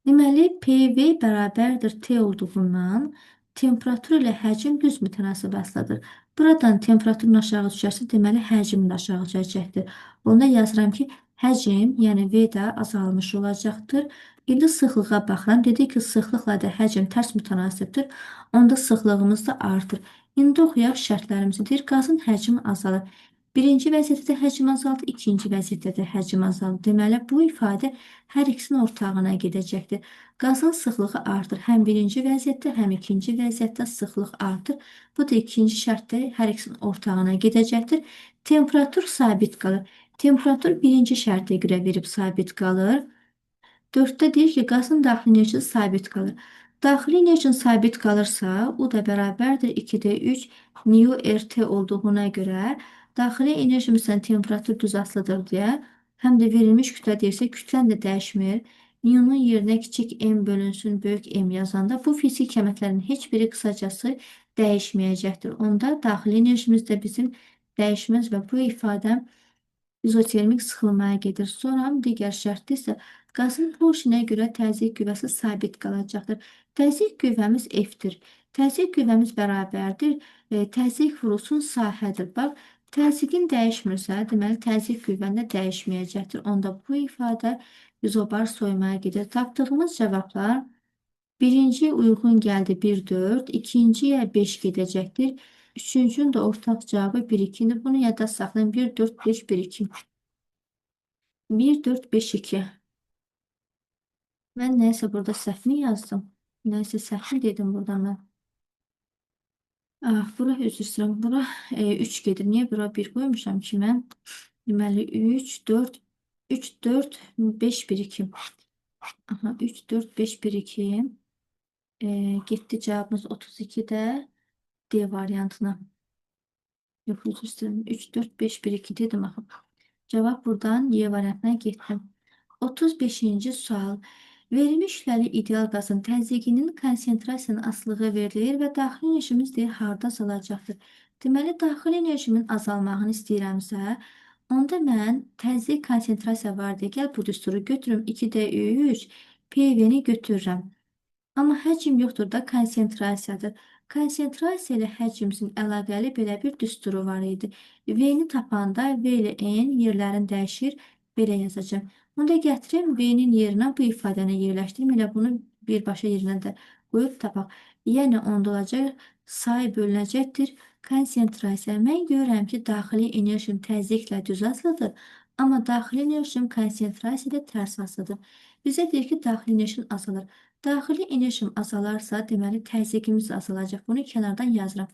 Deməli, PV bərabərdir T olduğundan temperatur ilə həcm düz mütənasib asılıdır. Buradan temperaturun aşağı düşərsə, deməli, həcm də aşağı düşəcəkdir. Onda yazıram ki, həcm, yəni V də azalmış olacaqdır. İndi sıxlığa baxıram. Dedik ki, sıxlıqla da həcm tərs mütənasibdir. Onda sıxlığımız da artır. İndi oxuyaq şərtlərimizi. Deyir, qazın həcmi azalır. Birinci vəziyyətdə də həcm azaldı, ikinci vəziyyətdə də həcm azaldı. Deməli, bu ifadə hər ikisinin ortağına gedəcəkdir. Qazın sıxlığı artır. Həm birinci vəziyyətdə, həm ikinci vəziyyətdə sıxlıq artır. Bu da ikinci şərtdə hər ikisinin ortağına gedəcəkdir. Temperatur sabit qalır. Temperatur birinci şərtə görə verib sabit qalır. 4-də deyir ki, qazın daxili enerjisi sabit qalır. Daxili enerjinin sabit qalırsa, o da bərabərdir 2-də 3 nu RT olduğuna görə daxili enerjimizdən temperatur düz asılıdır deyə həm də verilmiş kütlə deyirsə, kütlən də dəyişmir. New'nun yerinə kiçik m bölünsün böyük m yazanda bu fiziki kəmətlərin heç biri qısacası dəyişməyəcəkdir. Onda daxili enerjimiz də bizim dəyişməz və bu ifadə izotermik sıxılmaya gedir. Sonra digər şərtdə isə qazın Porsche-nə görə təzyiq qüvvəsi sabit qalacaqdır. Təzyiq qüvvəmiz F-dir. Təzyiq qüvvəmiz bərabərdir. Təzyiq vurulsun sahədir. Bax, təzyiqin dəyişmirsə, deməli təzyiq qüvvən də dəyişməyəcəkdir. Onda bu ifadə izobar soyumaya gedir. Tapdığımız cavablar birinci uyğun gəldi 1,4, ikinciyə 5 gedəcəkdir. Üçüncünün də ortaq cavabı 1,2-dir. Bunu yadda saxlayın. 1, 4, 5, 1, 2. 1, 4, 5, 2. Mən nəysə burada səhvini yazdım. Nəysə səhvini dedim burada mən. Ah, bura üzr istəyirəm. Bura 3 gedir. Niyə bura 1 qoymuşam ki mən? Deməli 3, 4, 3, 4, 5, 1, 2. Aha, 3, 4, 5, 1, 2. Getdi cavabımız 32-də D variantına. Yox, üzr istəyirəm. 3, 4, 5, 1, 2 dedim axı. Cavab buradan Y variantına getdi. 35-ci sual. Verilmiş kütləli ideal qazın təzyiqinin konsentrasiyanın asılılığı verilir və daxili enerjimiz deyir harda azalacaqdır. Deməli, daxili enerjimin azalmağını istəyirəmsə, onda mən təzyiq konsentrasiya var deyə gəl bu düsturu götürüm. 2-də 3 PV-ni götürürəm. Amma həcm yoxdur da konsentrasiyadır. Konsentrasiya ilə həcmimizin əlaqəli belə bir düsturu var idi. V-ni tapanda V ilə N yerlərini dəyişir. Belə yazacağam. Bunu da gətirim V-nin yerinə bu ifadəni yerləşdirim. Elə bunu birbaşa yerinə də qoyub tapaq. Yəni onda olacaq say bölünəcəkdir konsentrasiya. Mən görürəm ki, daxili enerjim təzyiqlə düz asılıdır. Amma daxili enerjim konsentrasiya ilə tərs asılıdır. Bizə deyir ki, daxili enerjim azalır. Daxili enerjim azalarsa, deməli təzyiqimiz azalacaq. Bunu kənardan yazıram.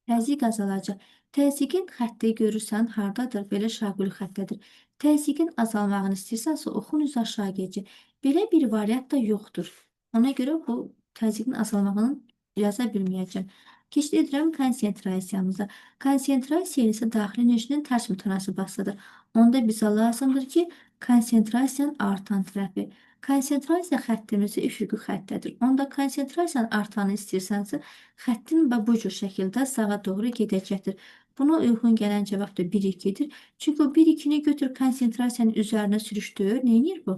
Təzyiq azalacaq. Təzyiqin xətti görürsən hardadır? Belə şaquli xəttədir. Təzyiqin azalmağını istəyirsənsə, oxun üzü aşağı gedəcək. Belə bir variant da yoxdur. Ona görə bu təzyiqin azalmağını yaza bilməyəcəm. Keçid edirəm konsentrasiyamıza. Konsentrasiya isə daxili enerjinin tərs mütənasib asılıdır. Onda bizə lazımdır ki, konsentrasiyanın artan tərəfi. Konsentrasiya xəttimizi üfüqi xəttədir. Onda konsentrasiyanın artanı istəyirsənsə, xəttin və bu cür şəkildə sağa doğru gedəcəkdir. Buna uyğun gələn cavab da 1-2-dir. Çünki o 1-2-ni götür konsentrasiyanın üzərinə sürüşdür. Nə edir bu?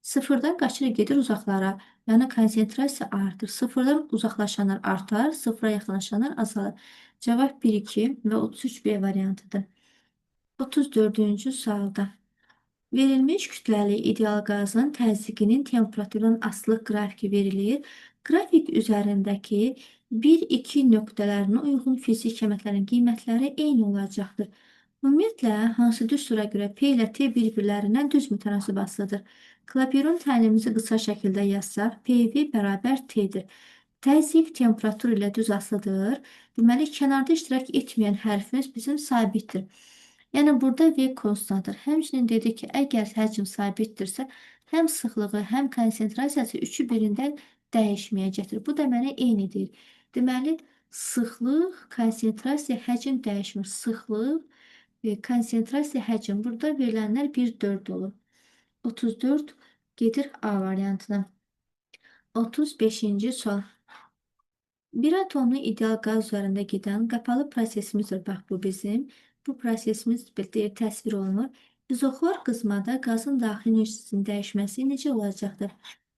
Sıfırdan qaçır gedir uzaqlara. Yəni konsentrasiya artır. Sıfırdan uzaqlaşanlar artar, sıfıra yaxınlaşanlar azalır. Cavab 1-2 və 33B variantıdır. 34-cü sualda. Verilmiş kütləli ideal qazın təzyiqinin temperaturundan asılılıq qrafiki verilir. Qrafik üzərindəki 1-2 nöqtələrinə uyğun fiziki kəmətlərin qiymətləri eyni olacaqdır. Ümumiyyətlə, hansı düstura görə P ilə T bir-birlərindən düz mütənasib asılıdır? Clapeyron təlimimizi qısa şəkildə yazsaq, PV bərabər T-dir. Təzyiq temperatur ilə düz asılıdır. Deməli, kənarda iştirak etməyən hərfimiz bizim sabitdir. Yəni, burada V konstantdır. Həmçinin dedik ki, əgər həcm sabitdirsə, həm sıxlığı, həm konsentrasiyası üçü birindən dəyişməyəcəkdir. Bu da mənə eyni deyir. Deməli, sıxlıq, konsentrasiya, həcm dəyişmir. Sıxlıq, konsentrasiya, həcm. Burada verilənlər 1,4 olur. 34 gedir A variantına. 35-ci sual. Bir atomlu ideal qaz üzərində gedən qapalı prosesimizdir. Bax, bu bizim. Bu prosesimiz deyir, təsvir olunur. İzoxor qızmada qazın daxili enerjisinin dəyişməsi necə olacaqdır?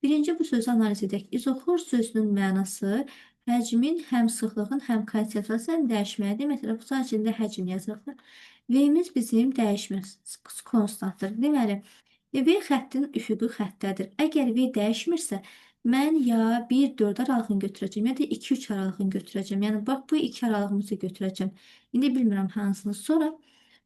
Birinci bu sözü analiz edək. İzoxor sözünün mənası həcmin, həm sıxlığın, həm konsentrasiyanın dəyişməyi deməkdir. Bu sadəcə həcm yazırıq. V-miz bizim dəyişmir, konstantdır. Deməli, V xəttinin üfüqi xəttədir. Əgər V dəyişmirsə, mən ya 1-4 aralığını götürəcəm, ya da 2-3 aralığını götürəcəm. Yəni, bax, bu iki aralığımızı götürəcəm. İndi bilmirəm hansını. Sonra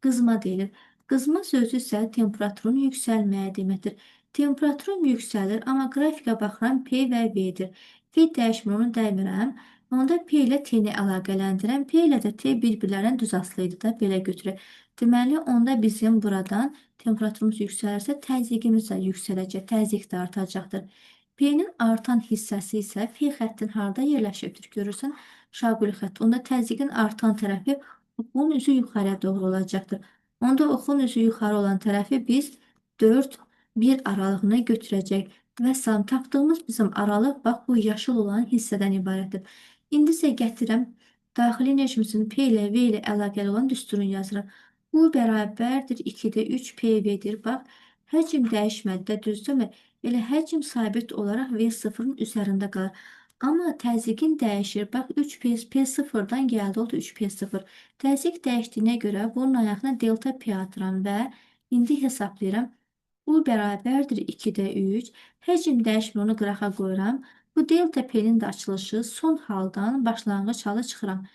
qızma deyilir. Qızma sözü isə temperaturun yüksəlməyi deməkdir. Temperaturum yüksəlir, amma qrafikə baxıram P və V-dir. V dəyişmir, onu dəymirəm. Onda P ilə T-ni əlaqələndirəm. P ilə də T bir-birlərindən düz asılı idi da, belə götürək. Deməli, onda bizim buradan temperaturumuz yüksəlirsə, təzyiqimiz də yüksələcək, təzyiq də artacaqdır. P-nin artan hissəsi isə F xəttin harda yerləşibdir? Görürsən, şaquli xətt. Onda təzyiqin artan tərəfi oxun üzü yuxarıya doğru olacaqdır. Onda oxun üzü yuxarı olan tərəfi biz 4, 1 aralığına götürəcək. Və tapdığımız bizim aralıq, bax, bu yaşıl olan hissədən ibarətdir. İndi isə gətirəm, daxili enerjimizin P ilə V ilə əlaqəli olan düsturunu yazıram. Bu bərabərdir 2-də 3 PV-dir. Bax, həcm dəyişmədi də, düzdürmü? Elə həcm sabit olaraq V0-ın üzərində qalır. Amma təzyiqin dəyişir. Bax, 3P, P0-dan gəldi, oldu 3P0. Təzyiq dəyişdiyinə görə bunun ayağına delta P atıram və indi hesablayıram. Bu bərabərdir 2-də 3. Həcm dəyişmir, onu qırağa qoyuram. Bu delta P-nin də açılışı son haldan başlanğıc hala çıxıram.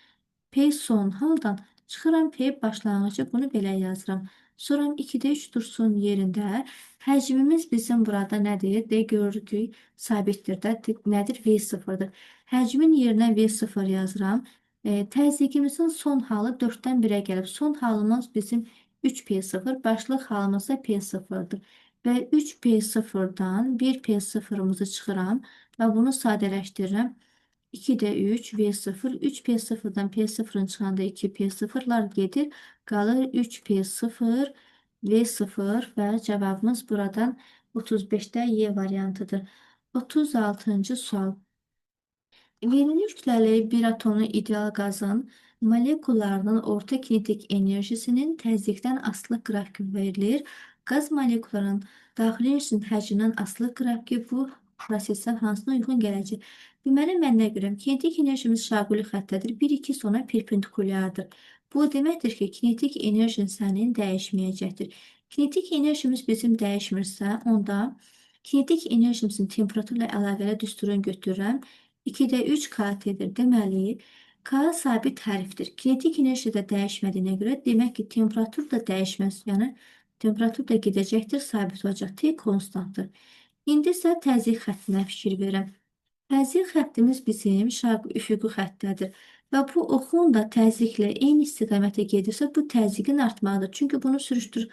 P son haldan çıxıram, P başlanğıcı, bunu belə yazıram. Sonra 2-də 3 dursun yerində. Həcmimiz bizim burada nədir? D görürük ki, sabitdir də. Nədir? V0-dır. Həcmin yerinə V0 yazıram. Təzyiqimizin son halı 4-dən 1-ə gəlib. Son halımız bizim 3P0, başlıq halımız da P0-dır. Və 3P0-dan 1P0-ımızı çıxıram və bunu sadələşdirirəm. 2-də 3, V0, 3P0-dan P0-ın çıxanda 2P0-lar gedir. Qalır 3P0, V0 və cavabımız buradan 35-də Y variantıdır. 36-cı sual. Verilmiş kütləli bir atomlu ideal qazın molekullarının orta kinetik enerjisinin təzyiqdən asılı qrafiki verilir. Qaz molekullarının daxili enerjisinin həcmindən asılı qrafiki bu prosesə hansına uyğun gələcək? Deməli, mən nə görürəm? Kinetik enerjimiz şaquli xəttədir. 1-2 sonra perpendikulyardır. Bu deməkdir ki, kinetik enerjin sənin dəyişməyəcəkdir. Kinetik enerjimiz bizim dəyişmirsə, onda kinetik enerjimizin temperaturla əlaqəli düsturunu götürürəm. 2-də 3 KT-dir. Deməli, K sabit hərfdir. Kinetik enerji də dəyişmədiyinə görə, demək ki, temperatur da dəyişməz. Yəni, temperatur da gedəcəkdir, sabit olacaq. T konstantdır. İndi isə təzyiq xəttinə fikir verirəm. Təzyiq xəttimiz bizim şarq üfüqi xəttədir. Və bu oxun da təzyiqlə eyni istiqamətə gedirsə, bu təzyiqin artmağıdır. Çünki bunu sürüşdür,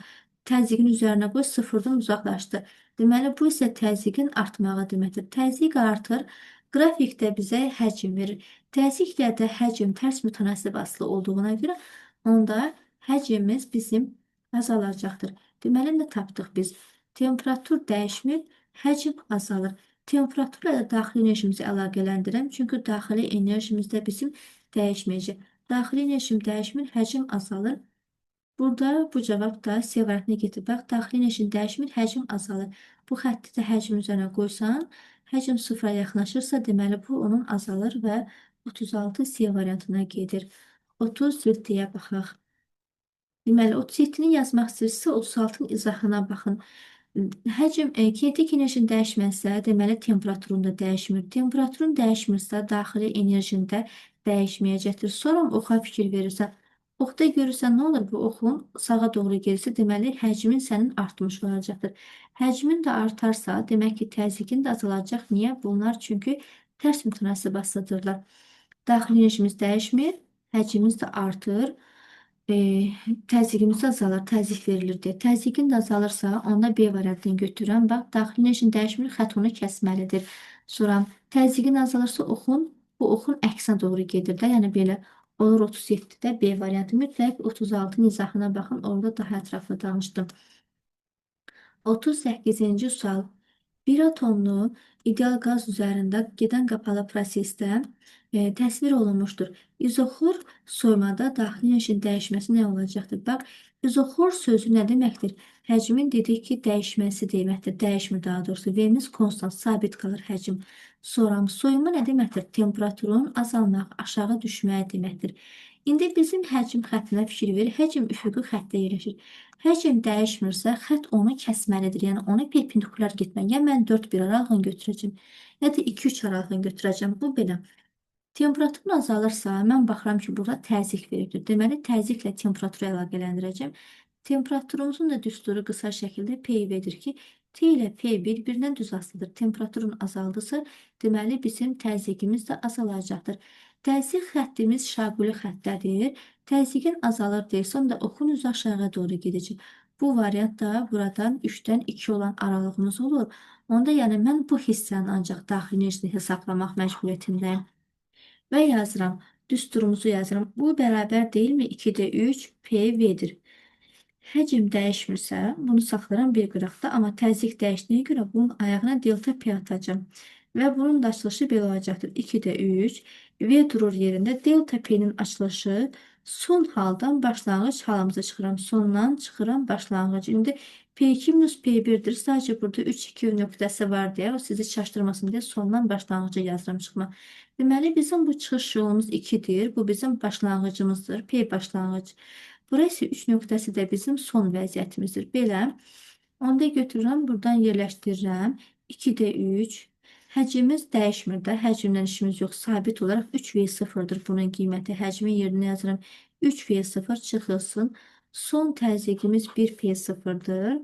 təzyiqin üzərinə qoy, sıfırdan uzaqlaşdı. Deməli, bu isə təzyiqin artmağı deməkdir. Təzyiq artır, qrafikdə bizə həcm verir. Təzyiqlə də həcm tərs mütənasib asılı olduğuna görə, onda həcmimiz bizim azalacaqdır. Deməli, nə tapdıq biz? Temperatur dəyişmir, həcm azalır. Temperaturla da daxili enerjimizi əlaqələndirəm. Çünki daxili enerjimiz də bizim dəyişməyəcək. Daxili enerjim dəyişmir, həcm azalır. Burada bu cavab da C variantına getir. Bax, daxili enerjin dəyişmir, həcm azalır. Bu xətti də həcm üzərinə qoysan, həcm sıfıra yaxınlaşırsa, deməli bu onun azalır və 36 C variantına gedir. 37-yə baxaq. Deməli, 37-ni yazmaq istəyirsinizsə, 36-nın izahına baxın. Həcm, kinetik enerjinin dəyişməzsə, deməli temperaturun da dəyişmir. Temperaturun dəyişmirsə, daxili enerjin də dəyişməyəcəkdir. Sonra oxa fikir verirsən. Oxda görürsən, nə olur? Bu oxun sağa doğru gedirsə, deməli həcmin sənin artmış olacaqdır. Həcmin də artarsa, demək ki, təzyiqin də azalacaq. Niyə? Bunlar çünki tərs mütənasib asılıdırlar. Daxili enerjimiz dəyişmir, həcmimiz də artır. Təzyiqimiz azalır, təzyiq verilir deyə. Təzyiqin də azalırsa, onda B variantını götürürəm. Bax, daxili enerjinin dəyişmir, xətt onu kəsməlidir. Sonra təzyiqin azalırsa, oxun, bu oxun əksinə doğru gedir də. Yəni belə olur 37-də B variantı. Mütləq 36-nın izahına baxın, orada daha ətraflı danışdım. 38-ci sual. Bir atomlu ideal qaz üzərində gedən qapalı prosesdə təsvir olunmuşdur. İzoxor soymada daxili enerjinin dəyişməsi nə olacaqdır? Bax, izoxor sözü nə deməkdir? Həcmin dedik ki, dəyişməsi deməkdir. Dəyişmir daha doğrusu. V-miz konstant, sabit qalır həcm. Sonra soyuma nə deməkdir? Temperaturun azalmaq, aşağı düşməyi deməkdir. İndi bizim həcm xəttinə fikir verir. Həcm üfüqi xəttdə yerləşir. Həcm dəyişmirsə, xətt onu kəsməlidir. Yəni, onu perpendikulyar getməli. Ya mən 4-1 aralığını götürəcəm, ya da 2-3 aralığını götürəcəm. Bu belə. Temperaturun azalırsa, mən baxıram ki, burada təzyiq veribdir. Deməli, təzyiqlə temperaturu əlaqələndirəcəm. Temperaturumuzun da düsturu qısa şəkildə PV-dir ki, T ilə P bir-birindən düz asılıdır. Temperaturun azaldısa, deməli, bizim təzyiqimiz də azalacaqdır. Təzyiq xəttimiz şaquli xəttədir. Təzyiqin azalır deyirsə, onda oxun üzü aşağı doğru gedəcək. Bu variant da buradan 3-dən 2 olan aralığımız olur. Onda yəni mən bu hissənin ancaq daxili enerjisini hesablamaq məcburiyyətindəyim. Və yazıram. Düsturumuzu yazıram. Bu bərabər deyilmi? 2-də 3 PV-dir. Həcm dəyişmirsə, bunu saxlayıram bir qıraqda, amma təzyiq dəyişdiyinə görə bunun ayağına delta P atacağım. Və bunun da açılışı belə olacaqdır. 2-də 3 V durur yerində. Delta P-nin açılışı son haldan başlanğıc halımıza çıxıram. Sondan çıxıram başlanğıc. İndi P2 minus P1-dir. Sadəcə burada 3-2 nöqtəsi var deyə, o sizi çaşdırmasın deyə sondan başlanğıca yazıram çıxma. Deməli, bizim bu çıxış yolumuz 2-dir. Bu bizim başlanğıcımızdır. P başlanğıc. Bura isə 3 nöqtəsi də bizim son vəziyyətimizdir. Belə. Onda götürürəm, buradan yerləşdirirəm. 2-də 3. Həcmimiz dəyişmir də. Həcmlə işimiz yox. Sabit olaraq 3V0-dır bunun qiyməti. Həcmin yerinə yazıram. 3V0 çıxılsın. Son təzyiqimiz 1P0-dır.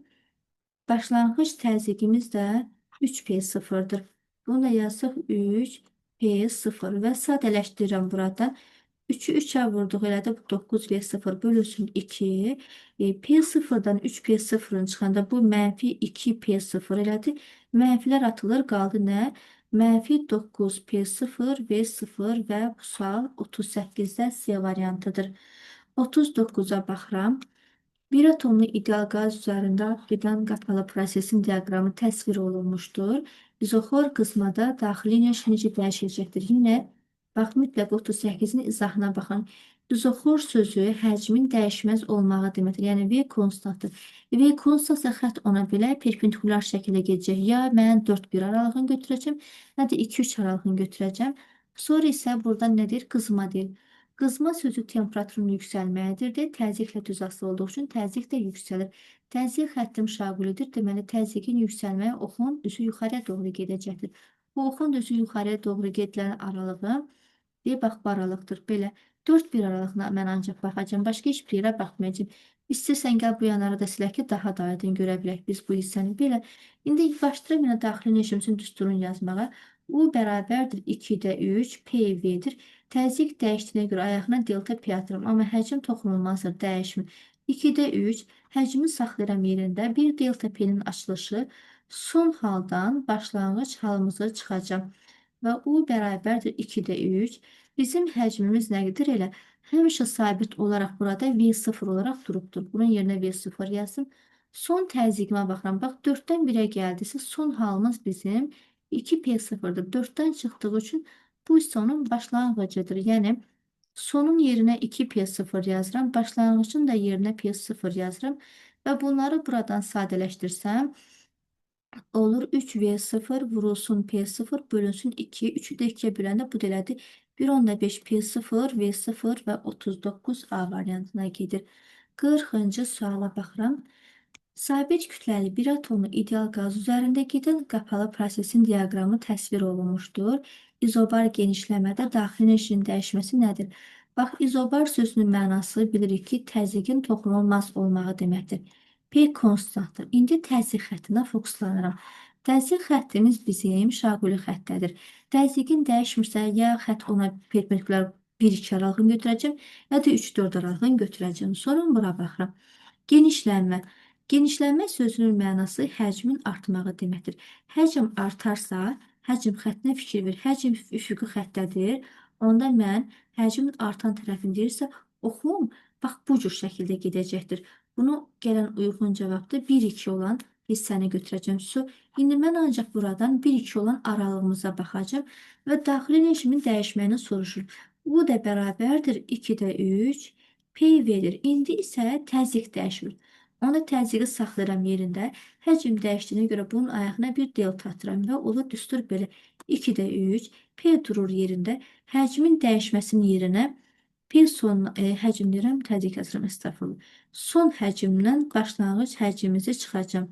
Başlanğıc təzyiqimiz də 3P0-dır. Bunu da yazsaq 3P0 və sadələşdirirəm burada. 3-ü 3-ə vurduq, elə də bu 9V0 bölünsün 2. P0-dan 3P0-ın çıxanda bu mənfi 2P0 elədi. Mənfilər atılır, qaldı nə? Mənfi 9P0 V0 və bu sual 38-də C variantıdır. 39-a baxıram. Bir atomlu ideal qaz üzərində gedən qapalı prosesin diaqramı təsvir olunmuşdur. İzoxor qısmada daxili enerji necə dəyişəcəkdir? Yenə bax, mütləq 38-in izahına baxın. İzoxor sözü həcmin dəyişməz olmağı deməkdir. Yəni V konstantdır. V konstantsa xətt ona belə perpendikulyar şəkildə gedəcək. Ya mən 4-1 aralığını götürəcəm, ya da 2-3 aralığını götürəcəm. Sonra isə buradan nə deyir? Qızma deyir. Qızma sözü temperaturun yüksəlməyidir deyə təzyiqlə düz asılı olduğu üçün təzyiq də yüksəlir. Təzyiq xəttim şaqulidir. Deməli, təzyiqin yüksəlməyi oxun üzü yuxarıya doğru gedəcəkdir. Bu oxun üzü yuxarıya doğru gedilən aralığı deyə bax, bu aralıqdır. Belə 4-1 aralığına mən ancaq baxacağam. Başqa heç bir yerə baxmayacağam. İstəyirsən gəl bu yanları da silək ki, daha da aydın görə bilək biz bu hissəni. Belə. İndi başlayıram yenə daxili enerjim üçün düsturun yazmağa. U bərabərdir 2-də 3 PV-dir. Təzyiq dəyişdiyinə görə ayağına delta P atıram. Amma həcm toxunulmazdır, dəyişmir. 2-də 3 həcmi saxlayıram yerində. Bir delta P-nin açılışı son haldan başlanğıc halımıza çıxacağam. Və U bərabərdir 2-də 3. Bizim həcmimiz nə qədər elə? Həmişə sabit olaraq burada V0 olaraq durubdur. Bunun yerinə V0 yazdım. Son təzyiqimə baxıram. Bax, 4-dən 1-ə gəldisə son halımız bizim 2P0-dır. 4-dən çıxdığı üçün bu isə onun başlanğıcıdır. Yəni, sonun yerinə 2P0 yazıram. Başlanğıcın da yerinə P0 yazıram. Və bunları buradan sadələşdirsəm, olur 3V0 vurulsun P0 bölünsün 2. 3-ü də 2-yə böləndə bu da elədi. 1.5 P0 V0 və 39 A variantına gedir. 40-cı suala baxıram. Sabit kütləli bir atomlu ideal qaz üzərində gedən qapalı prosesin diaqramı təsvir olunmuşdur. İzobar genişləmədə daxili enerjinin dəyişməsi nədir? Bax, izobar sözünün mənası bilirik ki, təzyiqin toxunulmaz olmağı deməkdir. P konstantdır. İndi təzyiq xəttinə fokuslanıram. Təzyiq xəttimiz bizim şaquli xəttədir. Təzyiqin dəyişmirsə, ya xətt ona perpendikulyar 1-2 aralığını götürəcəm, ya da 3-4 aralığını götürəcəm. Sonra bura baxıram. Genişlənmə. Genişlənmə sözünün mənası həcmin artmağı deməkdir. Həcm artarsa, həcm xəttinə fikir ver. Həcm üfüqi xəttədir. Onda mən həcmin artan tərəfini deyirsə, oxum, bax bu cür şəkildə gedəcəkdir. Bunu gələn uyğun cavabda 1-2 olan hissəni götürəcəm. Su. İndi mən ancaq buradan 1-2 olan aralığımıza baxacağam və daxili enerjimin dəyişməyini soruşur. U da bərabərdir 2-də 3 P verir. İndi isə təzyiq dəyişmir. Onda təzyiqi saxlayıram yerində. Həcm dəyişdiyinə görə bunun ayağına bir delta atıram və olur düstur belə 2-də 3 P durur yerində. Həcmin dəyişməsinin yerinə P son həcm deyirəm, təzyiq yazıram, estağfurullah. Son həcmdən başlanğıc həcmimizi çıxacağam.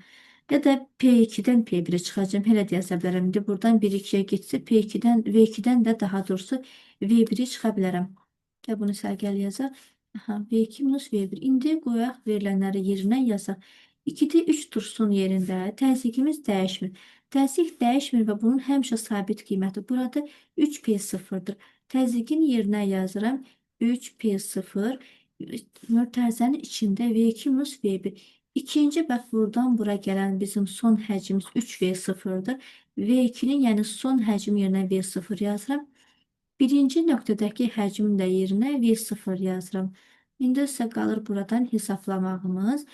Ya da P2-dən P1-ə çıxacağam. Elə də yaza bilərəm. İndi buradan 1-2-yə getsə P2-dən, V2-dən də daha doğrusu V1-i çıxa bilərəm. Gəl bunu sərgəl yazaq. Aha, V2 minus V1. İndi qoyaq verilənləri yerinə yazaq. 2-də 3 dursun yerində. Təzyiqimiz dəyişmir. Təzyiq dəyişmir və bunun həmişə sabit qiyməti burada 3P0-dır. Təzyiqin yerinə yazıram 3P0. Mötərizənin içində V2 minus V1. İkinci, bax, buradan bura gələn bizim son həcmimiz 3V0-dır. V2-nin, yəni son həcm yerinə V0 yazıram. Birinci nöqtədəki həcmin də yerinə V0 yazıram. İndi isə qalır buradan hesablamağımız.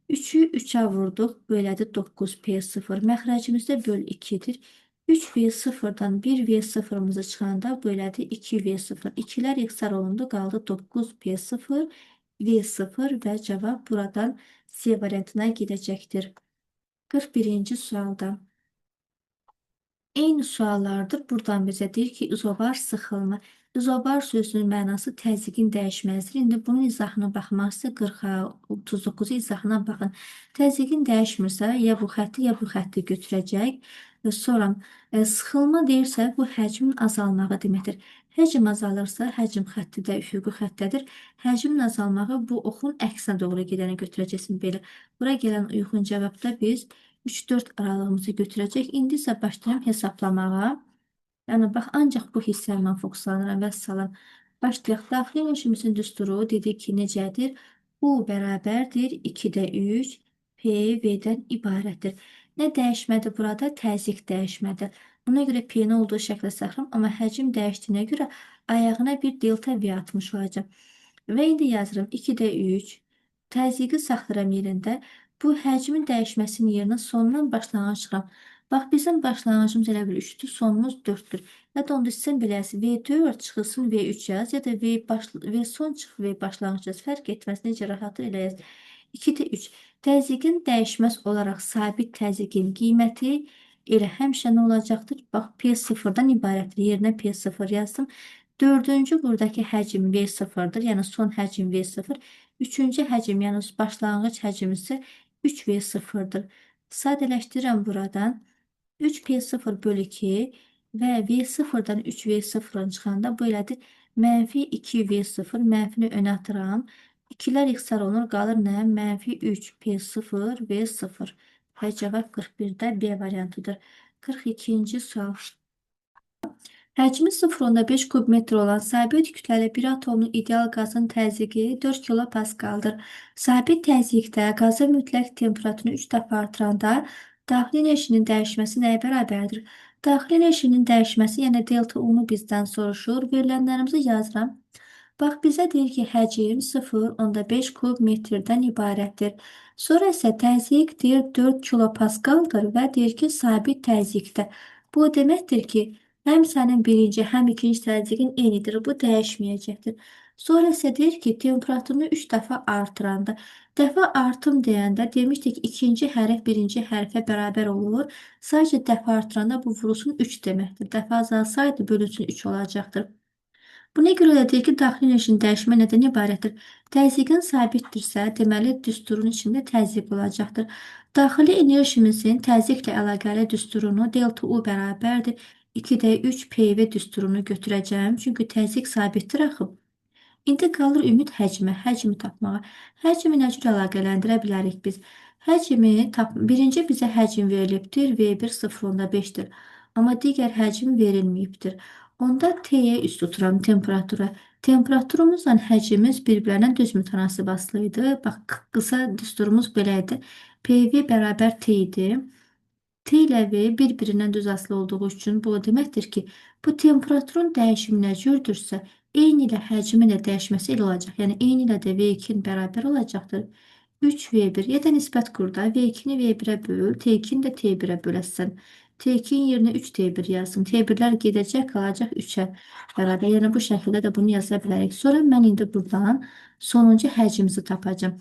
3-ü 3-ə vurduq, belədir 9P0. Məxrəcimizdə böl 2-dir. 3V0-dan 1V0-ımızı çıxanda belədir 2V0. 2-lər ixtisar olundu, qaldı 9P0, V0 və cavab buradan C variantına gedəcəkdir. 41-ci sualda. Eyni suallardır. Buradan bizə deyir ki, izobar sıxılma. İzobar sözünün mənası təzyiqin dəyişməzidir. İndi bunun izahına baxmaq istəyir. 40-a, 39-u izahına baxın. Təzyiqin dəyişmirsə, ya bu xətti, ya bu xətti götürəcək. Sonra sıxılma deyirsə, bu həcmin azalmağı deməkdir. Həcm azalırsa, həcm xətti də üfüqi xəttədir. Həcmin azalmağı bu oxun əksinə doğru gedəni götürəcəksin belə. Bura gələn uyğun cavabda biz 3-4 aralığımızı götürəcək. İndi isə başlayıram hesablamağa. Yəni, bax, ancaq bu hissəyə mən fokuslanıram və salam. Başlayaq. Daxili enerjimizin düsturu dedik ki, necədir? U bərabərdir 2-də 3 P V-dən ibarətdir. Nə dəyişmədi burada? Təzyiq dəyişmədi. Buna görə P-ni olduğu şəkildə saxlayıram, amma həcm dəyişdiyinə görə ayağına bir delta V atmış olacağam. Və indi yazıram 2-də 3 təzyiqi saxlayıram yerində. Bu həcmin dəyişməsinin yerinə sondan başlanğıc çıxıram. Bax, bizim başlanğıcımız elə bil 3-dür, sonumuz 4-dür. Ya da onda istəsən bilərsin, V4 çıxılsın V3 yaz, ya da V son çıx V başlanğıc yaz. Fərq etməz, necə rahatdır elə yaz. 2-də 3. Təzyiqin dəyişməz olaraq sabit təzyiqin qiyməti elə həmişə nə olacaqdır? Bax, P0-dan ibarətdir. Yerinə P0 yazdım. Dördüncü buradakı həcm V0-dır, yəni son həcm V0. Üçüncü həcm, yəni başlanğıc həcm isə 3V0-dır. Sadələşdirirəm buradan. 3P0 bölü 2 və V0-dan 3V0-ın çıxanda belədir. Mənfi 2V0, mənfini önə atıram. 2-lər ixtisar olunur, qalır nə? Mənfi 3P0 V0. Və cavab 41-də B variantıdır. 42-ci sual. Həcmi 0,5 kubmetr olan sabit kütləli bir atomlu ideal qazın təzyiqi 4 kilopaskaldır. Sabit təzyiqdə qazın mütləq temperaturunu 3 dəfə artıranda daxili enerjinin dəyişməsi nəyə bərabərdir? Daxili enerjinin dəyişməsi, yəni delta U-nu bizdən soruşur. Verilənlərimizi yazıram. Bax, bizə deyir ki, həcm 0,5 kubmetrdən ibarətdir. Sonra isə təzyiq deyir 4 kilopaskaldır və deyir ki, sabit təzyiqdə. Bu deməkdir ki, həm sənin birinci, həm ikinci təzyiqin eynidir. Bu dəyişməyəcəkdir. Sonra isə deyir ki, temperaturunu 3 dəfə artıranda. Dəfə artım deyəndə demişdik ki, ikinci hərf birinci hərfə bərabər olur. Sadəcə dəfə artıranda bu vurulsun 3 deməkdir. Dəfə azalsaydı bölünsün 3 olacaqdır. Buna görə də deyir ki, daxili enerjinin dəyişmə nədən ibarətdir? Təzyiqin sabitdirsə, deməli düsturun içində təzyiq olacaqdır. Daxili enerjimizin təzyiqlə əlaqəli düsturunu delta U bərabərdir 2-də 3 PV düsturunu götürəcəm. Çünki təzyiq sabitdir axı. İndi qalır ümid həcmə, həcmi tapmağa. Həcmi nə cür əlaqələndirə bilərik biz? Həcmi birinci bizə həcm verilibdir. V1 0,5-dir. Amma digər həcm verilməyibdir. Onda T-yə üst tuturam temperatura. Temperaturumuzla həcmimiz bir-birlərindən düz mütənasib asılı idi. Bax, qısa düsturumuz belə idi. PV bərabər T idi. T ilə V bir-birindən düz asılı olduğu üçün bu o deməkdir ki, bu temperaturun dəyişimi nə cürdürsə, eyni ilə həcmin də dəyişməsi elə olacaq. Yəni, eyni ilə də V2-nin bərabər olacaqdır. 3V1 ya da nisbət qur da V2-ni V1-ə böl, T2-ni də T1-ə böləsən. T2-nin yerinə 3T1 yazsın. T1-lər gedəcək, qalacaq 3-ə bərabər. Yəni, bu şəkildə də bunu yaza bilərik. Sonra mən indi buradan sonuncu həcmimizi tapacağım.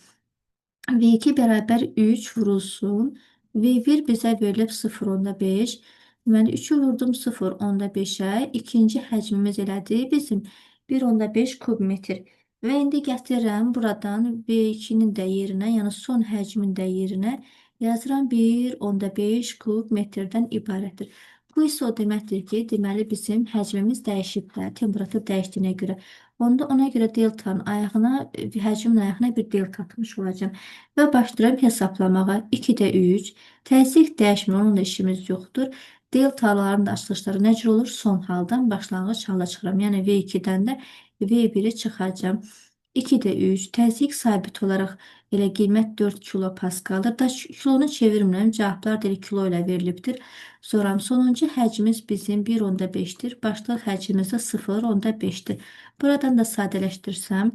V2 bərabər 3 vurulsun. V1 bizə verilib 0,5. Deməli, 3-ü vurdum 0,5-ə. İkinci həcmimiz elədi bizim 1,5 kubmetr. Və indi gətirirəm buradan V2-nin də yerinə, yəni son həcmin də yerinə yazıram 1,5 kubmetrdən ibarətdir. Bu isə o deməkdir ki, deməli bizim həcmimiz dəyişib də, temperatur dəyişdiyinə görə. Onda ona görə deltanın ayağına, həcmin ayağına bir delta atmış olacağam. Və başlayıram hesablamağa. 2-də 3. Təzyiq dəyişmir, onunla işimiz yoxdur. Deltaların da açılışları nə cür olur? Son haldan başlanğıc hala çıxıram. Yəni V2-dən də V1-i çıxacağam. 2-də 3. Təzyiq sabit olaraq elə qiymət 4 kilopaskaldır. Da kilonu çevirmirəm. Cavablar da elə kilo ilə verilibdir. Sonra sonuncu həcmimiz bizim 1,5-dir. Başlıq həcmimiz də 0,5-dir. Buradan da sadələşdirsəm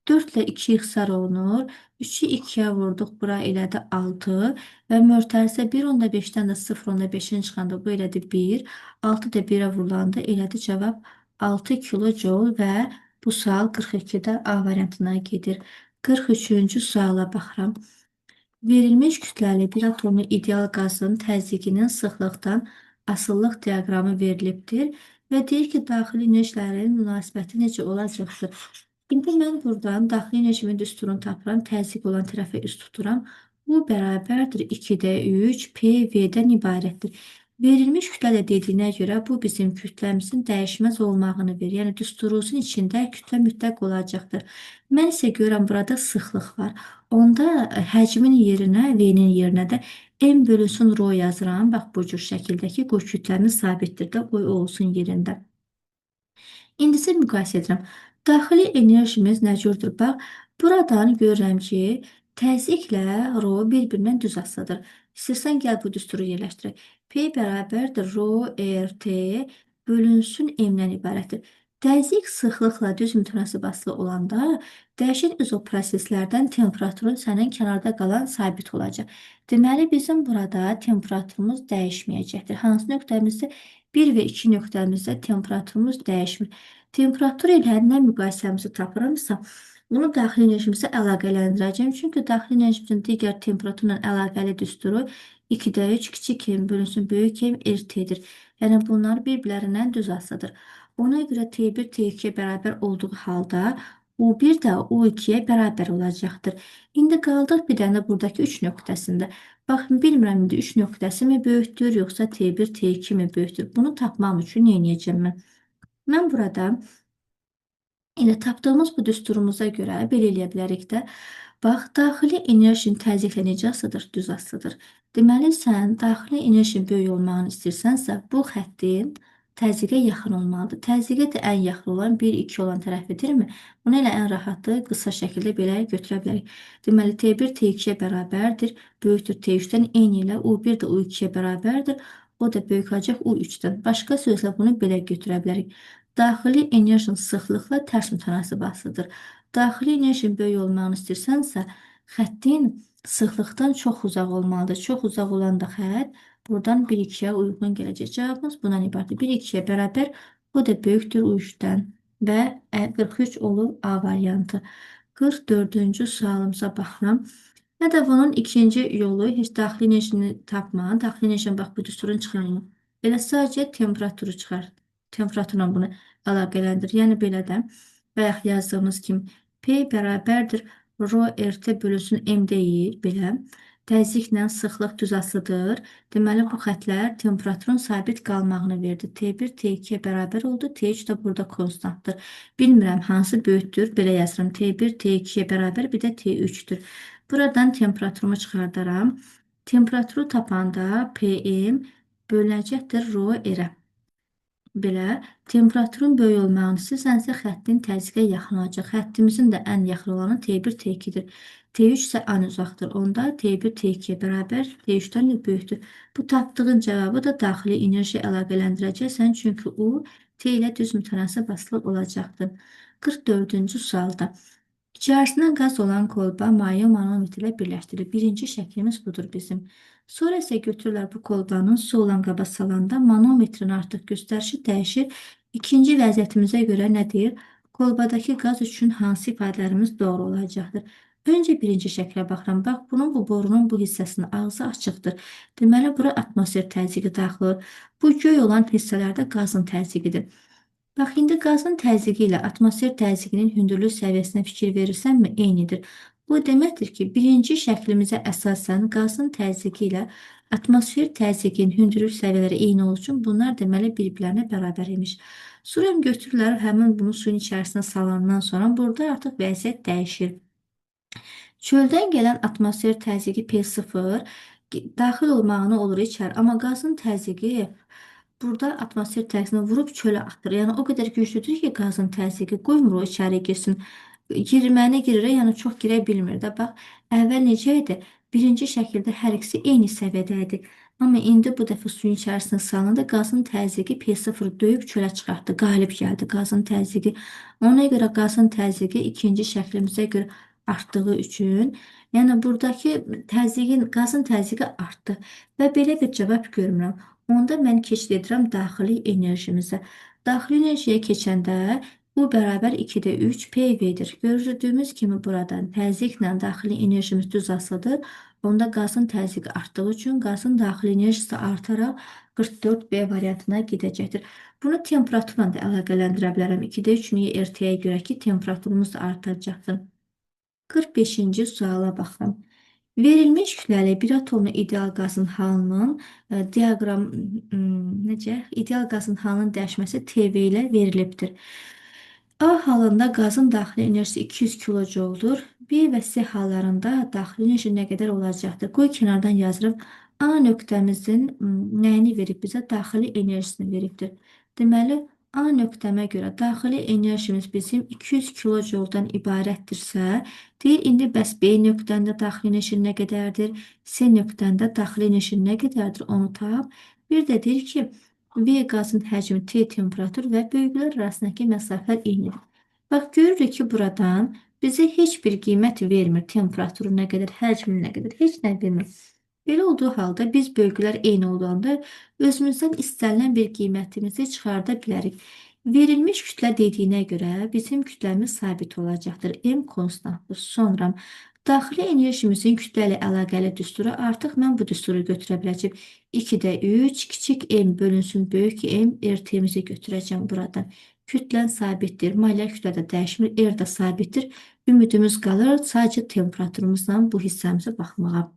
4 ilə 2 ixtisar olunur. 3-ü 2-yə vurduq. Bura elədi 6. Və mötərizə 1,5-dən də 0,5-in çıxanda bu elədi 1. 6 da 1-ə vurulanda elədi cavab 6 kilojoule və bu sual 42-də A variantına gedir. 43-cü suala baxıram. Verilmiş kütləli bir atomlu ideal qazın təzyiqinin sıxlıqdan asılılıq diaqramı verilibdir və deyir ki, daxili enerjilərin münasibəti necə olacaqdır? İndi mən buradan daxili enerjimin düsturunu tapıram, təzyiq olan tərəfə üst tuturam. Bu bərabərdir 2-də 3 PV-dən ibarətdir. Verilmiş kütlə də dediyinə görə bu bizim kütləmizin dəyişməz olmağını verir. Yəni düsturumuzun içində kütlə mütləq olacaqdır. Mən isə görürəm burada sıxlıq var. Onda həcmin yerinə, V-nin yerinə də M bölünsün rho yazıram. Bax bu cür şəkildə ki, qoy kütləmiz sabitdir də, qoy o olsun yerində. İndi isə müqayisə edirəm. Daxili enerjimiz nə cürdür? Bax, buradan görürəm ki, təzyiqlə rho bir-birindən düz asılıdır. İstərsən gəl bu düsturu yerləşdirək. P bərabərdir rho RT bölünsün M-dən ibarətdir. Təzyiq sıxlıqla düz mütənasib asılı olanda dəyişən izoproseslərdən temperaturun sənin kənarda qalan sabit olacaq. Deməli, bizim burada temperaturumuz dəyişməyəcəkdir. Hansı nöqtəmizdə? 1 və 2 nöqtəmizdə temperaturumuz dəyişmir. Temperatur ilə nə müqayisəmizi tapıramsa, bunu daxili enerjimizə əlaqələndirəcəyəm. Çünki daxili enerjimizin digər temperaturla əlaqəli düsturu 2-də 3 kiçik m bölünsün böyük m RT-dir. Yəni bunlar bir-birlərindən düz asılıdır. Ona görə T1 T2-yə bərabər olduğu halda U1 də U2-yə bərabər olacaqdır. İndi qaldıq bir dənə buradakı 3 nöqtəsində. Bax, bilmirəm indi 3 nöqtəsi mi böyükdür, yoxsa T1, T2 mi böyükdür? Bunu tapmam üçün nə edəcəm mən? Mən burada elə tapdığımız bu düsturumuza görə belə eləyə bilərik də. Bax, daxili enerjinin təzyiqlə necə asılıdır? Düz asılıdır. Deməli, sən daxili enerjinin böyük olmağını istəyirsənsə, bu xəttin təzyiqə yaxın olmalıdır. Təzyiqə də ən yaxın olan 1-2 olan tərəfidirmi? Bunu elə ən rahatı qısa şəkildə belə götürə bilərik. Deməli, T1 T2-yə bərabərdir. Böyükdür T3-dən. Eyni ilə U1 də U2-yə bərabərdir. O da böyük olacaq U3-dən. Başqa sözlə bunu belə götürə bilərik. Daxili enerjinin sıxlıqla tərs mütənasib asılıdır. Daxili enerjinin böyük olmağını istəyirsənsə, xəttin sıxlıqdan çox uzaq olmalıdır. Çox uzaq olan da xətt buradan 1-2-yə uyğun gələcək. Cavabımız bundan ibarətdir. 1-2-yə bərabər, o da böyükdür U3-dən və 43 olur A variantı. 44-cü sualımıza baxıram. Ya da bunun ikinci yolu heç daxili enerjini tapma. Daxili enerjinin bax bu düsturun çıxarma. Elə sadəcə temperaturu çıxar. Temperaturla bunu əlaqələndir. Yəni belə də bayaq yazdığımız kimi P bərabərdir rho RT bölünsün M deyil, belə. Təzyiqlə sıxlıq düz asılıdır. Deməli, bu xətlər temperaturun sabit qalmağını verdi. T1 T2-yə bərabər oldu. T3 də burada konstantdır. Bilmirəm hansı böyükdür. Belə yazıram. T1 T2-yə bərabər, bir də T3-dür. Buradan temperaturumu çıxardaram. Temperaturu tapanda PM bölünəcəkdir rho R-ə. Belə, temperaturun böyük olmağını istəyirsənsə, xəttin təzyiqə yaxın olacaq. Xəttimizin də ən yaxın olanı T1, T2-dir. T3 isə ən uzaqdır. Onda T1, T2-yə bərabər T3-dən də böyükdür. Bu tapdığın cavabı da daxili enerji əlaqələndirəcəksən. Çünki U T ilə düz mütənasib asılı olacaqdır. 44-cü sualda. İçərisindən qaz olan kolba maye manometr ilə birləşdirilir. Birinci şəklimiz budur bizim. Sonra isə götürürlər bu kolbanın su olan qaba salanda manometrin artıq göstərişi dəyişir. İkinci vəziyyətimizə görə nə deyir? Kolbadakı qaz üçün hansı ifadələrimiz doğru olacaqdır? Öncə birinci şəklə baxıram. Bax, bunun bu borunun bu hissəsinin ağzı açıqdır. Deməli, bura atmosfer təzyiqi daxil olur. Bu göy olan hissələrdə qazın təzyiqidir. Bax, indi qazın təzyiqi ilə atmosfer təzyiqinin hündürlük səviyyəsinə fikir verirsənmi? Eynidir. Bu deməkdir ki, birinci şəklimizə əsasən qazın təzyiqi ilə atmosfer təzyiqinin hündürlük səviyyələri eyni olduğu üçün bunlar deməli bir-birlərinə bərabər imiş. Sonra götürürlər həmin bunu suyun içərisinə salandan sonra burada artıq vəziyyət dəyişir. Çöldən gələn atmosfer təzyiqi P0 daxil olmağını olur içəri, amma qazın təzyiqi burada atmosfer təzyiqini vurub çölə atır. Yəni o qədər güclüdür ki, qazın təzyiqi qoymur o içəri girsin. Girməni girir, yəni çox girə bilmir də. Bax, əvvəl necə idi? Birinci şəkildə hər ikisi eyni səviyyədə idi. Amma indi bu dəfə suyun içərisinə salındı, qazın təzyiqi P0 döyüb çölə çıxartdı. Qalib gəldi qazın təzyiqi. Ona görə qazın təzyiqi ikinci şəklimizə görə artdığı üçün, yəni buradakı təzyiqin, qazın təzyiqi artdı və belə bir cavab görmürəm. Onda mən keçid edirəm daxili enerjimizə. Daxili enerjiyə keçəndə U bərabər 2-də 3 PV-dir. Gördüyümüz kimi buradan təzyiqlə daxili enerjimiz düz asılıdır. Onda qazın təzyiqi artdığı üçün qazın daxili enerjisi artaraq 44 B variantına gedəcəkdir. Bunu temperaturla da əlaqələndirə bilərəm. 2-də 3 niyə RT-yə görə ki, temperaturumuz da artacaqdır. 45-ci suala baxın. Verilmiş kütləli bir atomlu ideal qazın halının diaqram necə? İdeal qazın halının dəyişməsi TV ilə verilibdir. A halında qazın daxili enerjisi 200 kilojouldur. B və C hallarında daxili enerji nə qədər olacaqdır? Qoy kənardan yazırım. A nöqtəmizin nəyini verib bizə? Daxili enerjisini veribdir. Deməli, A nöqtəmə görə daxili enerjimiz bizim 200 kilojouldan ibarətdirsə, deyir indi bəs B nöqtəndə daxili enerji nə qədərdir? C nöqtəndə daxili enerji nə qədərdir? Onu tap. Bir də deyir ki, V qazın həcmi T temperatur və bölgülər arasındakı məsafələr eynidir. Bax, görürük ki, buradan bizə heç bir qiymət vermir. Temperaturu nə qədər, həcmi nə qədər, heç nə vermir. Belə olduğu halda biz bölgülər eyni olanda özümüzdən istənilən bir qiymətimizi çıxarda bilərik. Verilmiş kütlə dediyinə görə bizim kütləmiz sabit olacaqdır. M konstantdır. Sonra daxili enerjimizin kütlə ilə əlaqəli düsturu artıq mən bu düsturu götürə biləcəm. 2-də 3 kiçik m bölünsün böyük m RT-mizi götürəcəm buradan. Kütlən sabitdir. Maliyyə kütlə də dəyişmir. R də sabitdir. Ümidimiz qalır sadəcə temperaturumuzla bu hissəmizə baxmağa.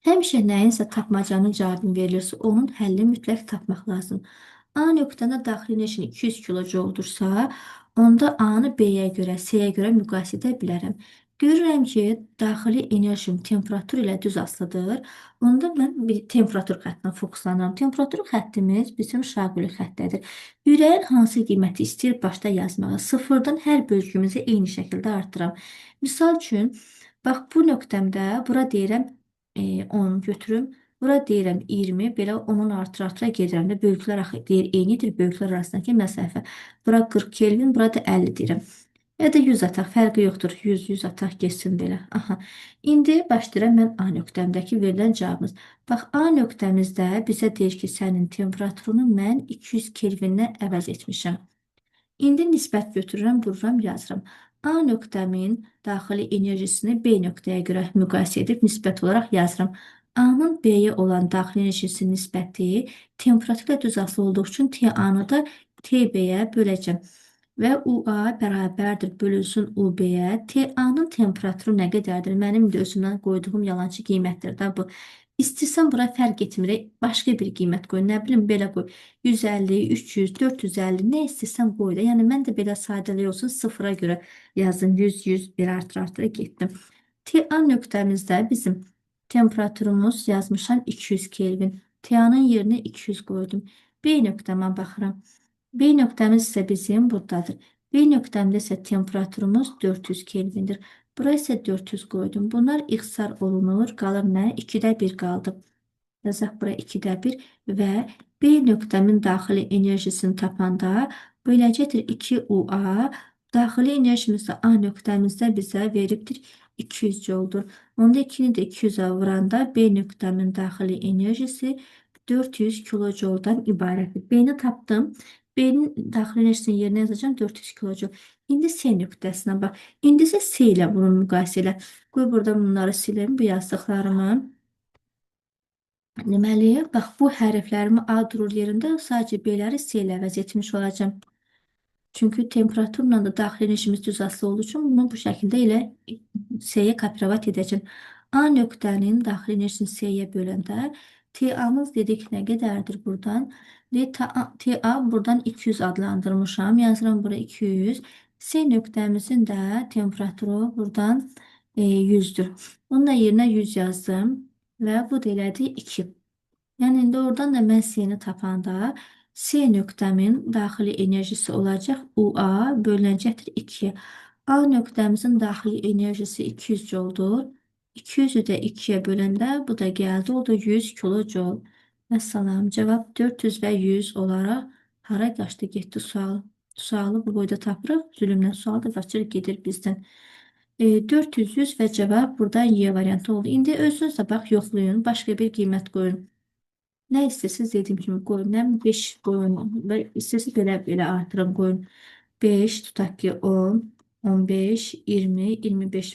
Həmişə nəyinsə tapmacanın cavabını verilirsə, onun həllini mütləq tapmaq lazım. A nöqtəndə daxili enerjinin 200 kilojouldursa, onda A-nı B-yə görə, C-yə görə müqayisə edə bilərəm. Görürəm ki, daxili enerjim temperatur ilə düz asılıdır. Onda mən bir temperatur xəttinə fokuslanıram. Temperatur xəttimiz bizim şaquli xəttədir. Ürəyin hansı qiyməti istəyir başda yazmağa. Sıfırdan hər bölgümüzü eyni şəkildə artıram. Misal üçün, bax bu nöqtəmdə bura deyirəm 10 götürüm. Bura deyirəm 20, belə 10-un artıra-artıra gedirəm də. Bölgülər axı deyir eynidir, bölgülər arasındakı məsafə. Bura 40 Kelvin, bura da 50 deyirəm. Ya da 100 ataq, fərqi yoxdur. 100, 100 ataq getsin belə. Aha. İndi başlayıram mən A nöqtəmdəki verilən cavabımız. Bax, A nöqtəmizdə bizə deyir ki, sənin temperaturunu mən 200 Kelvinlə əvəz etmişəm. İndi nisbət götürürəm, vururam, yazıram. A nöqtəmin daxili enerjisini B nöqtəyə görə müqayisə edib nisbət olaraq yazıram. A-nın B-yə olan daxili enerjisi nisbəti temperaturla düz asılı olduğu üçün TA-nı da TB-yə böləcəm. Və UA bərabərdir bölünsün UB-yə. TA-nın temperaturu nə qədərdir? Mənim də özümdən qoyduğum yalançı qiymətdir də bu. İstəsəm bura fərq etmir. Başqa bir qiymət qoy. Nə bilim belə qoy. 150, 300, 450 nə istəsəm qoy da. Yəni mən də belə sadəlik olsun sıfıra görə yazdım. 100, 100 bir artır-artıra getdim. TA nöqtəmizdə bizim temperaturumuz yazmışam 200 Kelvin. TA-nın yerinə 200 qoydum. B nöqtəmə baxıram. B nöqtəmiz isə bizim buradadır. B nöqtəmdə isə temperaturumuz 400 Kelvindir. Bura isə 400 qoydum. Bunlar ixtisar olunur. Qalır nə? 2-də 1 qaldı. Yazaq bura 2-də 1 və B nöqtəmin daxili enerjisini tapanda beləcədir 2UA. Daxili enerjimiz də A nöqtəmizdə bizə veribdir 200 jouldur. Onda 2-ni də 200-ə vuranda B nöqtəmin daxili enerjisi 400 kilojouldan ibarətdir. B-ni tapdım. B-nin daxili enerjisinin yerinə yazacağım 400 kilojoule. İndi C nöqtəsinə bax. İndi isə C ilə bunu müqayisə elə. Qoy burada bunları silim, bu yazdıqlarımı. Deməli, bax bu hərflərimi A durur yerində, sadəcə B-ləri C ilə əvəz etmiş olacağam. Çünki temperaturla da daxili enerjimiz düz asılı olduğu üçün bunu bu şəkildə elə C-yə kopirovat edəcəm. A nöqtənin daxili enerjisini C-yə böləndə TA-mız dedik nə qədərdir buradan? TA buradan 200 adlandırmışam. Yazıram bura 200. C nöqtəmizin də temperaturu buradan 100'dür. Onun da yerinə 100 yazdım və bu da elədi 2. Yəni indi oradan da mən C-ni tapanda C nöqtəmin daxili enerjisi olacaq UA bölünəcəkdir 2-yə. A nöqtəmizin daxili enerjisi 200 jouldur. 200-ü də 2-yə böləndə bu da gəldi, o da 100 kilojoule. Vəssalam, cavab 400 və 100 olaraq hara qaçdı getdi sual. Sualı bu boyda tapırıq. Zülmdən sual da qaçır gedir bizdən. 400, 100 və cavab buradan Y variantı oldu. İndi özünüz də bax yoxlayın. Başqa bir qiymət qoyun. Nə istəyirsiniz dediyim kimi qoyun. Nə 5 qoyun. Və istəyirsiniz belə artırın qoyun. 5 tutaq ki 10, 15, 20, 25.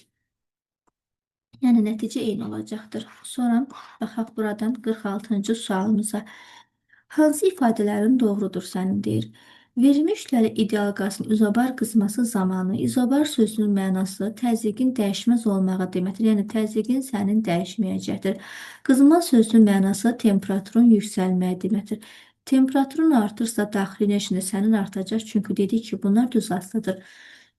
Yəni nəticə eyni olacaqdır. Sonra baxaq buradan 46-cı sualımıza. Hansı ifadələrin doğrudur sənin deyir. Verilmiş kütləli ideal qazın izobar qızması zamanı izobar sözünün mənası təzyiqin dəyişməz olmağı deməkdir. Yəni təzyiqin sənin dəyişməyəcəkdir. Qızma sözünün mənası temperaturun yüksəlməyi deməkdir. Temperaturun artırsa daxili enerjində sənin artacaq. Çünki dedik ki, bunlar düz asılıdır.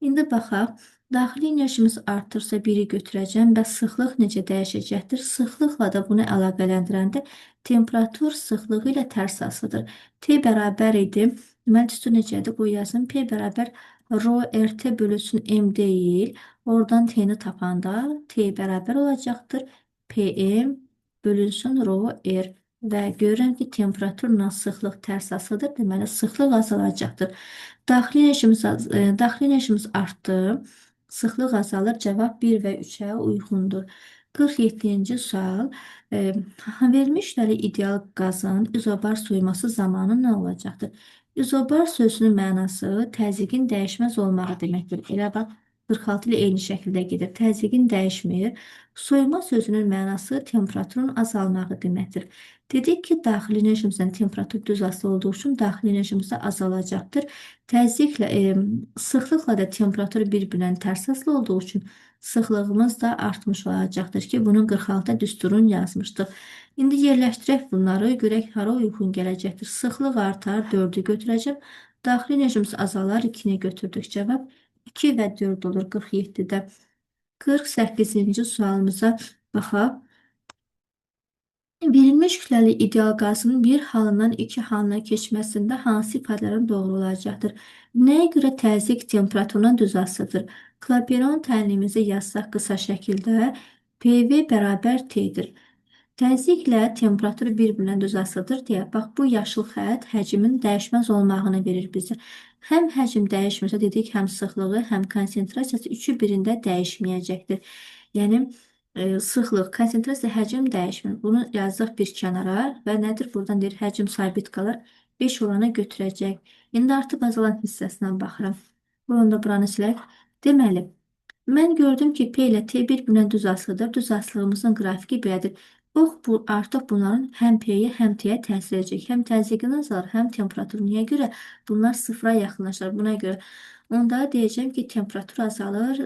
İndi baxaq. Daxili enerjimiz artırsa 1-i götürəcəm və sıxlıq necə dəyişəcəkdir? Sıxlıqla da bunu əlaqələndirəndə temperatur sıxlığı ilə tərs asılıdır. T bərabər idi. Deməli, düstur necədir? Qoy yazım. P bərabər rho RT bölünsün M deyil. Oradan T-ni tapanda T bərabər olacaqdır. PM bölünsün rho R. Və görürəm ki, temperaturla sıxlıq tərs asılıdır. Deməli, sıxlıq azalacaqdır. Daxili enerjimiz artdı. Sıxlıq azalır. Cavab 1 və 3-ə uyğundur. 47-ci sual. Verilmiş kütləli ideal qazın izobar soyuması zamanı nə olacaqdır? İzobar sözünün mənası təzyiqin dəyişməz olmağı deməkdir. Elə bax, 46 ilə eyni şəkildə gedir. Təzyiqin dəyişmir. Soyuma sözünün mənası temperaturun azalmağı deməkdir. Dedik ki, daxili enerjimizdən temperatur düz asılı olduğu üçün daxili enerjimiz də azalacaqdır. Təzyiqlə, sıxlıqla da temperatur bir-birindən tərs asılı olduğu üçün sıxlığımız da artmış olacaqdır ki, bunun 46 düsturunu yazmışdıq. İndi yerləşdirək bunları, görək hara uyğun gələcəkdir. Sıxlıq artar, 4-ü götürəcəm. Daxili enerjimiz azalar, 2-ni götürdük. Cavab 2 və 4 olur 47-də. 48-ci sualımıza baxaq. Verilmiş kütləli ideal qazın bir halından iki halına keçməsində hansı ifadələrin doğru olacaqdır? Nəyə görə təzyiq temperaturundan düz asılıdır? Clapeyron tənliyimizi yazsaq qısa şəkildə PV bərabər T-dir. Təzyiqlə temperatur bir-birindən düz asılıdır deyə, bax bu yaşıl xətt həcmin dəyişməz olmağını verir bizə. Həm həcm dəyişmirsə dedik, həm sıxlığı, həm konsentrasiyası üçü birində dəyişməyəcəkdir. Yəni sıxlıq, konsentrasiya, həcm dəyişmir. Bunu yazdıq bir kənara və nədir? Buradan deyir, həcm sabit qalır. 5 olanı götürəcək. İndi artıq azalan hissəsinə baxıram. Bunu da buranı silək. Deməli, mən gördüm ki, P ilə T bir-birindən düz asılıdır. Düz asılığımızın qrafiki belədir. Ox, bu, artıq bunların həm P-yə, həm T-yə təsir edəcək. Həm təzyiqin azalar, həm temperatur. Niyə görə? Bunlar sıfıra yaxınlaşır. Buna görə. Onda deyəcəm ki, temperatur azalır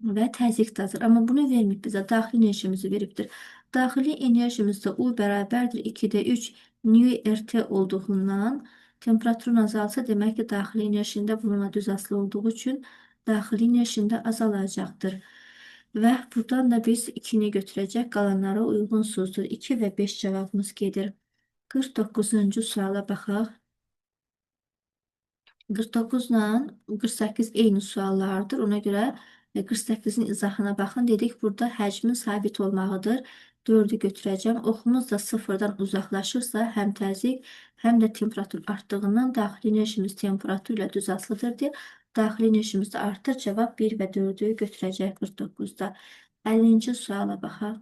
və təzyiq də azalır. Amma bunu verməyib bizə. Daxili enerjimizi veribdir. Daxili enerjimizdə U bərabərdir 2-də 3 nu RT olduğundan temperaturun azalsa, demək ki, daxili enerjində bununla düz asılı olduğu üçün daxili enerjində azalacaqdır. Və buradan da biz 2-ni götürəcək, qalanlara uyğunsuzdur. 2 və 5 cavabımız gedir. 49-cu suala baxaq. 49 ilə 48 eyni suallardır. Ona görə 48-in izahına baxın. Dedik, burada həcmin sabit olmağıdır. 4-ü götürəcəm. Oxumuz da sıfırdan uzaqlaşırsa, həm təzyiq, həm də temperatur artdığından daxili enerjimiz temperatur ilə düz asılıdır deyə daxili enerjimiz də artır. Cavab 1 və 4-ü götürəcək 49-da. 50-ci suala baxaq.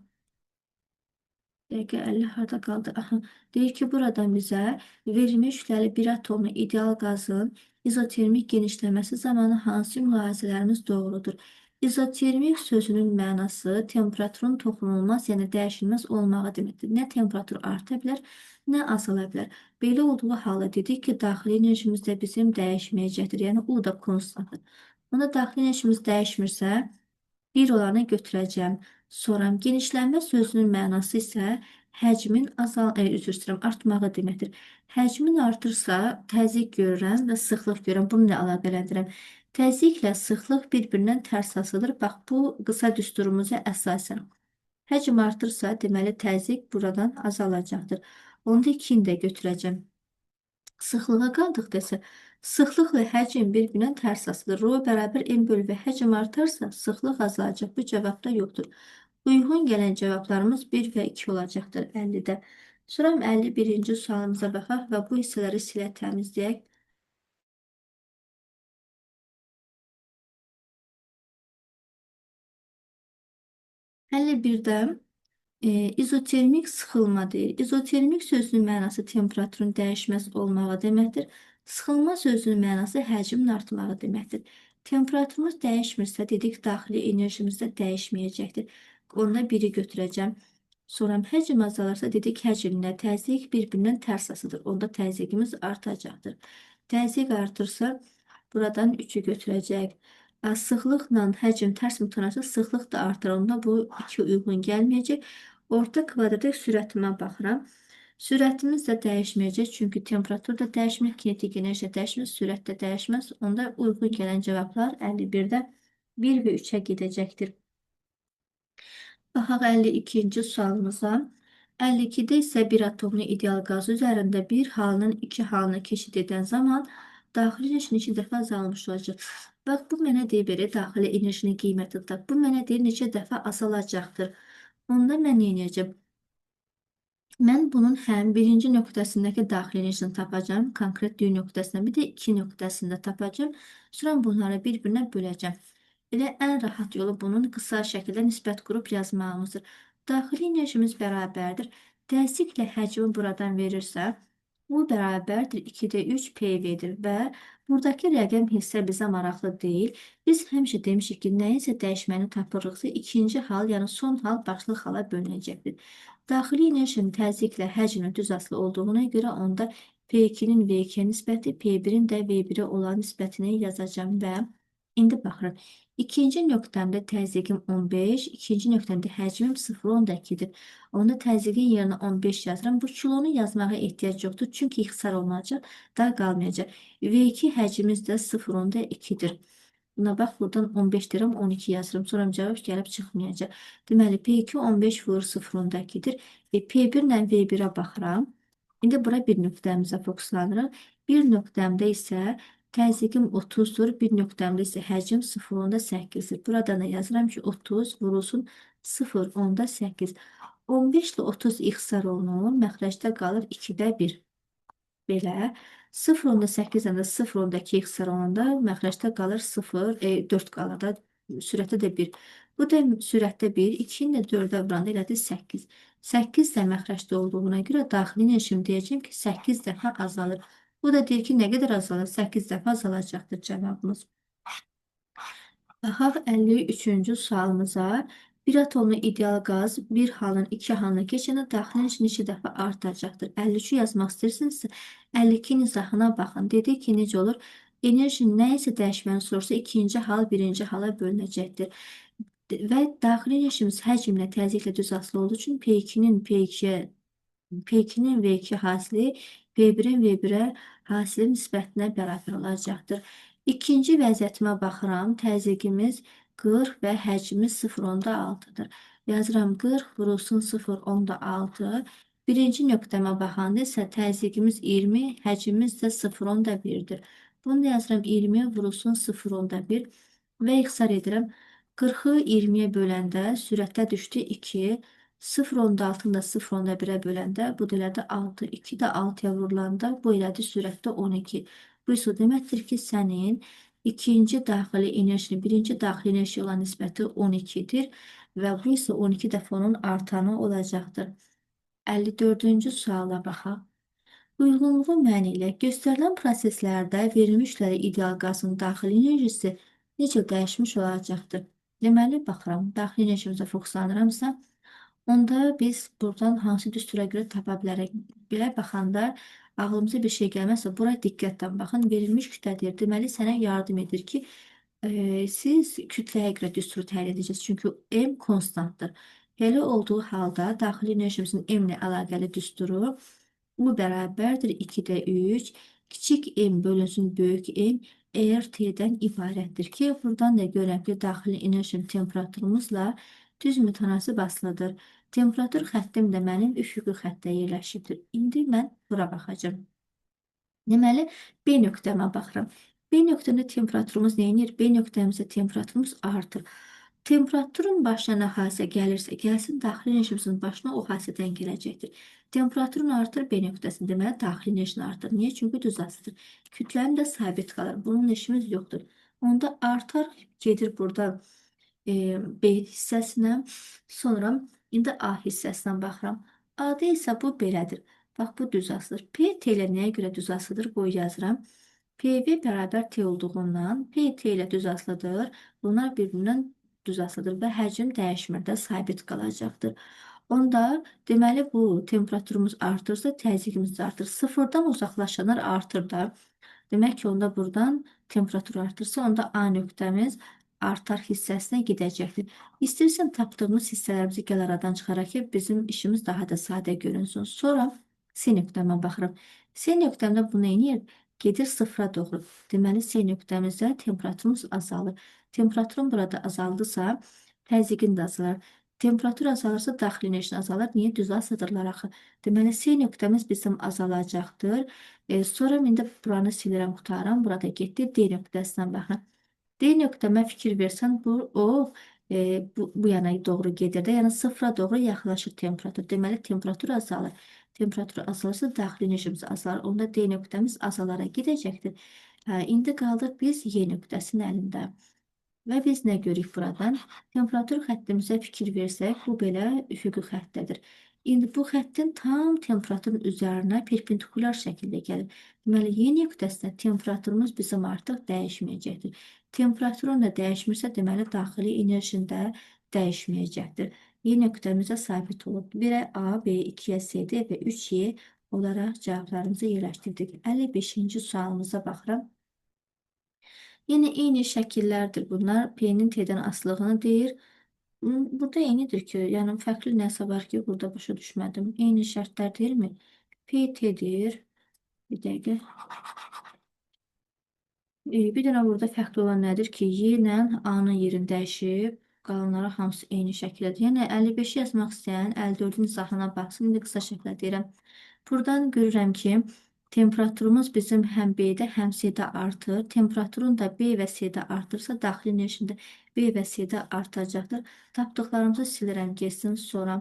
Dəqiqə 50 harda qaldı? Aha. Deyir ki, buradan bizə verilmiş kütləli bir atomlu ideal qazın izotermik genişləməsi zamanı hansı mülahizələrimiz doğrudur? İzotermik sözünün mənası temperaturun toxunulmaz, yəni dəyişilməz olmağı deməkdir. Nə temperatur arta bilər, nə azala bilər. Belə olduğu halda dedik ki, daxili enerjimiz də bizim dəyişməyəcəkdir. Yəni U da konstantdır. Onda daxili enerjimiz dəyişmirsə, bir olanı götürəcəm. Sonra genişlənmə sözünün mənası isə həcmin üzr istəyirəm, artmağı deməkdir. Həcmin artırsa, təzyiq görürəm və sıxlıq görürəm. Bunu nə əlaqələndirəm? Təzyiqlə sıxlıq bir-birindən tərs asılıdır. Bax, bu qısa düsturumuza əsasən. Həcm artırsa, deməli təzyiq buradan azalacaqdır. Onda 2-ni də götürəcəm. Sıxlığa qaldıqda isə sıxlıqla həcm bir-birindən tərs asılıdır. Rho bərabər M bölü V, həcm artarsa sıxlıq azalacaq. Bu cavabda yoxdur. Uyğun gələn cavablarımız 1 və 2 olacaqdır 50-də. Sonra 51-ci sualımıza baxaq və bu hissələri silə təmizləyək. 51-də izotermik sıxılma deyir. İzotermik sözünün mənası temperaturun dəyişməz olmağı deməkdir. Sıxılma sözünün mənası həcmin artmağı deməkdir. Temperaturumuz dəyişmirsə, dedik daxili enerjimiz də dəyişməyəcəkdir. Onda 1-i götürəcəm. Sonra həcm azalarsa, dedik həcmlə təzyiq bir-birindən tərs asılıdır. Onda təzyiqimiz artacaqdır. Təzyiq artırsa, buradan 3-ü götürəcək. Sıxlıqla həcm tərs mütənasib, sıxlıq da artır. Onda bu 2 uyğun gəlməyəcək. Orta kvadratik sürətimə baxıram. Sürətimiz də dəyişməyəcək. Çünki temperatur da dəyişmir, kinetik enerji də dəyişmir, sürət də dəyişməz. Onda uyğun gələn cavablar 51-də 1 və 3-ə gedəcəkdir. Baxaq 52-ci sualımıza. 52-də isə bir atomlu ideal qaz üzərində bir halının iki halına keçid edən zaman daxili enerji neçə dəfə azalmış olacaq? Bax, bu mənə deyir belə daxili enerjinin qiymətini tap. Bu mənə deyir neçə dəfə azalacaqdır. Onda mən nə edəcəm? Mən bunun həm birinci nöqtəsindəki daxili enerjisini tapacağam, konkret düyün nöqtəsində, bir də iki nöqtəsində tapacağam. Sonra bunları bir-birinə böləcəm. Elə ən rahat yolu bunun qısa şəkildə nisbət qurub yazmağımızdır. Daxili enerjimiz bərabərdir. Təzyiqlə həcmi buradan verirsə, bu bərabərdir 2-də 3 PV-dir və buradakı rəqəm hissə bizə maraqlı deyil. Biz həmişə demişik ki, nəyinsə dəyişməni tapırıqsa, ikinci hal, yəni son hal başlıq hala bölünəcəkdir. Daxili enerjinin təzyiqlə həcmin düz asılı olduğuna görə onda P2-nin V2-yə nisbəti, P1-in də V1-ə olan nisbətini yazacağım və indi baxıram. İkinci nöqtəmdə təzyiqim 15, ikinci nöqtəmdə həcmim 0,2-dir. Onda təzyiqin yerinə 15 yazıram. Bu kilonu yazmağa ehtiyac yoxdur, çünki ixtisar olunacaq, daha qalmayacaq. V2 həcmimiz də 0,2-dir. Buna bax, buradan 15 deyirəm, 12 yazıram. Sonra cavab gəlib çıxmayacaq. Deməli, P2 15 vurur 0,2-dir. P1 ilə V1-ə baxıram. İndi bura bir nöqtəmizə fokuslanırıq. Bir nöqtəmdə isə təzyiqim 30-dur. Bir nöqtəmdə isə həcm 0,8-dir. Buradan da yazıram ki, 30 vurulsun 0,8. 15 ilə 30 ixtisar olunur. Məxrəcdə qalır 2-də 1. Belə. 0,8-dən də 0,2 ixtisar olunanda məxrəcdə qalır 0, 4 qalır da, sürətdə də 1. Bu da sürətdə 1, 2-ni də 4-ə vuranda elədi 8. 8 də məxrəcdə olduğuna görə daxili enerjim deyəcəm ki, 8 dəfə azalır. Bu da deyir ki, nə qədər azalır? 8 dəfə azalacaqdır cavabımız. Baxaq 53-cü sualımıza. Bir atomlu ideal qaz bir halın iki halına keçəndə daxili enerji neçə dəfə artacaqdır? 53-ü yazmaq istəyirsinizsə, 52-nin izahına baxın. Dedik ki, necə olur? Enerji nəyisə dəyişməni sorsa, ikinci hal birinci hala bölünəcəkdir. Və daxili enerjimiz həcmlə, təzyiqlə düz asılı olduğu üçün P2-nin P2-yə, P2-nin V2 hasili P1-in V1-ə hasili nisbətinə bərabər olacaqdır. İkinci vəziyyətimə baxıram. Təzyiqimiz 40 və həcmimiz 0,6-dır. Yazıram 40 vurulsun 0,6. Birinci nöqtəmə baxanda isə təzyiqimiz 20, həcmimiz də 0,1-dir. Bunu da yazıram 20 vurulsun 0,1 və ixtisar edirəm. 40-ı 20-yə böləndə sürətdə düşdü 2. 0,6-nı da 0,1-ə böləndə bu da elədi 6. 2 də 6-ya vurulanda bu elədi sürətdə 12. Bu isə deməkdir ki, sənin ikinci daxili enerjinin birinci daxili enerji olan nisbəti 12-dir və bu isə 12 dəfə onun artanı olacaqdır. 54-cü suala baxaq. Uyğunluğu müəyyən ilə göstərilən proseslərdə verilmiş kütləli ideal qazın daxili enerjisi necə dəyişmiş olacaqdır? Deməli, baxıram, daxili enerjimizə fokuslanıramsa, onda biz buradan hansı düstura görə tapa bilərik? Belə baxanda ağlımıza bir şey gəlməzsə, bura diqqətlə baxın. Verilmiş kütlə deyir. Deməli, sənə yardım edir ki, siz kütləyə görə düsturu təyin edəcəksiniz. Çünki M konstantdır. Belə olduğu halda daxili enerjimizin M ilə əlaqəli düsturu U bərabərdir 2-də 3, kiçik M bölünsün böyük M, RT-dən ibarətdir ki, buradan da görək ki, daxili enerjim temperaturumuzla düz mütənasib asılıdır. Temperatur xəttim də mənim üfüqi xəttdə yerləşibdir. İndi mən bura baxacağam. Deməli, B nöqtəmə baxıram. B nöqtəmdə temperaturumuz nə edir? B nöqtəmizdə temperaturumuz artır. Temperaturun başına nə hadisə gəlirsə gəlsin, daxili enerjimizin başına o hadisədən gələcəkdir. Temperaturun artır B nöqtəsində, deməli daxili enerjinin artır. Niyə? Çünki düz asılıdır. Kütlənin də sabit qalır. Bunun işimiz yoxdur. Onda artar, gedir burada B hissəsinə. Sonra indi A hissəsinə baxıram. A-da isə bu belədir. Bax, bu düz asılıdır. P, T ilə nəyə görə düz asılıdır? Qoy yazıram. PV bərabər T olduğundan P, T ilə düz asılıdır. Bunlar bir-birindən düz asılıdır və həcm dəyişmir də, sabit qalacaqdır. Onda deməli bu temperaturumuz artırsa təzyiqimiz də artır. Sıfırdan uzaqlaşanlar artır da. Demək ki, onda buradan temperatur artırsa, onda A nöqtəmiz artar hissəsinə gedəcəkdir. İstəyirsən tapdığımız hissələrimizi gəl aradan çıxaraq ki, bizim işimiz daha da sadə görünsün. Sonra C nöqtəmə baxıram. C nöqtəmdə bu nə edir? Gedir sıfıra doğru. Deməli, C nöqtəmizdə temperaturumuz azalır. Temperaturun burada azaldısa, təzyiqin də azalar. Temperatur azalırsa, daxili enerji azalır. Niyə? Düz asıdırlar axı. Deməli, C nöqtəmiz bizim azalacaqdır. Sonra indi buranı silirəm, qurtarıram. Burada getdi. D nöqtəsinə baxıram. D nöqtəmə fikir versən, bu yana doğru gedir də. Yəni, sıfıra doğru yaxınlaşır temperatur. Deməli, temperatur azalır. Temperatur azalırsa, daxili enerjimiz azalır. Onda D nöqtəmiz azalaraq gedəcəkdir. İndi qaldıq biz Y nöqtəsinin əlində. Və biz nə görürük buradan? Temperatur xəttimizə fikir versək, bu belə üfüqi xəttədir. İndi bu xəttin tam temperaturun üzərinə perpendikulyar şəkildə gəlir. Deməli, Y nöqtəsində temperaturumuz bizim artıq dəyişməyəcəkdir. Temperaturun da dəyişmirsə, deməli, daxili enerjinin də dəyişməyəcəkdir. Y nöqtəmizə sabit olub. 1-ə A, B, 2-yə C, D və 3Y olaraq cavablarımızı yerləşdirdik. 55-ci sualımıza baxıram. Yenə eyni şəkillərdir bunlar. P-nin T-dən asılılığını deyir. Burada eynidir ki, yəni fərqli nəsə var ki, burada başa düşmədim. Eyni şərtlər deyilmi? P T-dir. Bir dəqiqə. Bir dənə burada fərqli olan nədir ki, Y ilə A-nın yerini dəyişib, qalanları hamısı eyni şəkildedir. Yəni 55-i yazmaq istəyən 54-ün izahına baxsın. İndi qısa şəkildə deyirəm. Buradan görürəm ki, temperaturumuz bizim həm B-də, həm C-də artır. Temperaturun da B və C-də artırsa, daxili enerjinin də B və C-də artacaqdır. Tapdıqlarımızı silirəm, getsin sonra.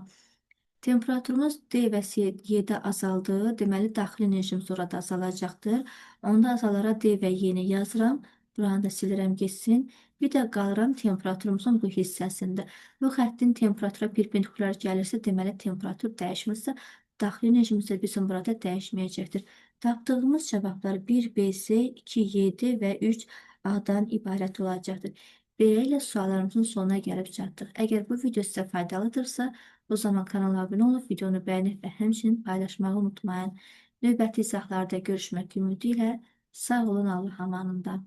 Temperaturumuz D və C, Y-də azaldı. Deməli, daxili enerjimiz orada azalacaqdır. Onda azalara D və Y-ni yazıram. Buranı da silirəm, getsin. Bir də qalıram temperaturumuzun bu hissəsində. Bu xəttin temperatura perpendikulyar gəlirsə, deməli, temperatur dəyişmirsə, daxili enerjimiz də bizim burada dəyişməyəcəkdir. Tapdığımız cavablar 1, B, C, 2, Y, D və 3 A-dan ibarət olacaqdır. Beləliklə suallarımızın sonuna gəlib çatdıq. Əgər bu video sizə faydalıdırsa, o zaman kanala abunə olub, videonu bəyənib və həmçinin paylaşmağı unutmayın. Növbəti izahlarda görüşmək ümidi ilə sağ olun, Allah amanında.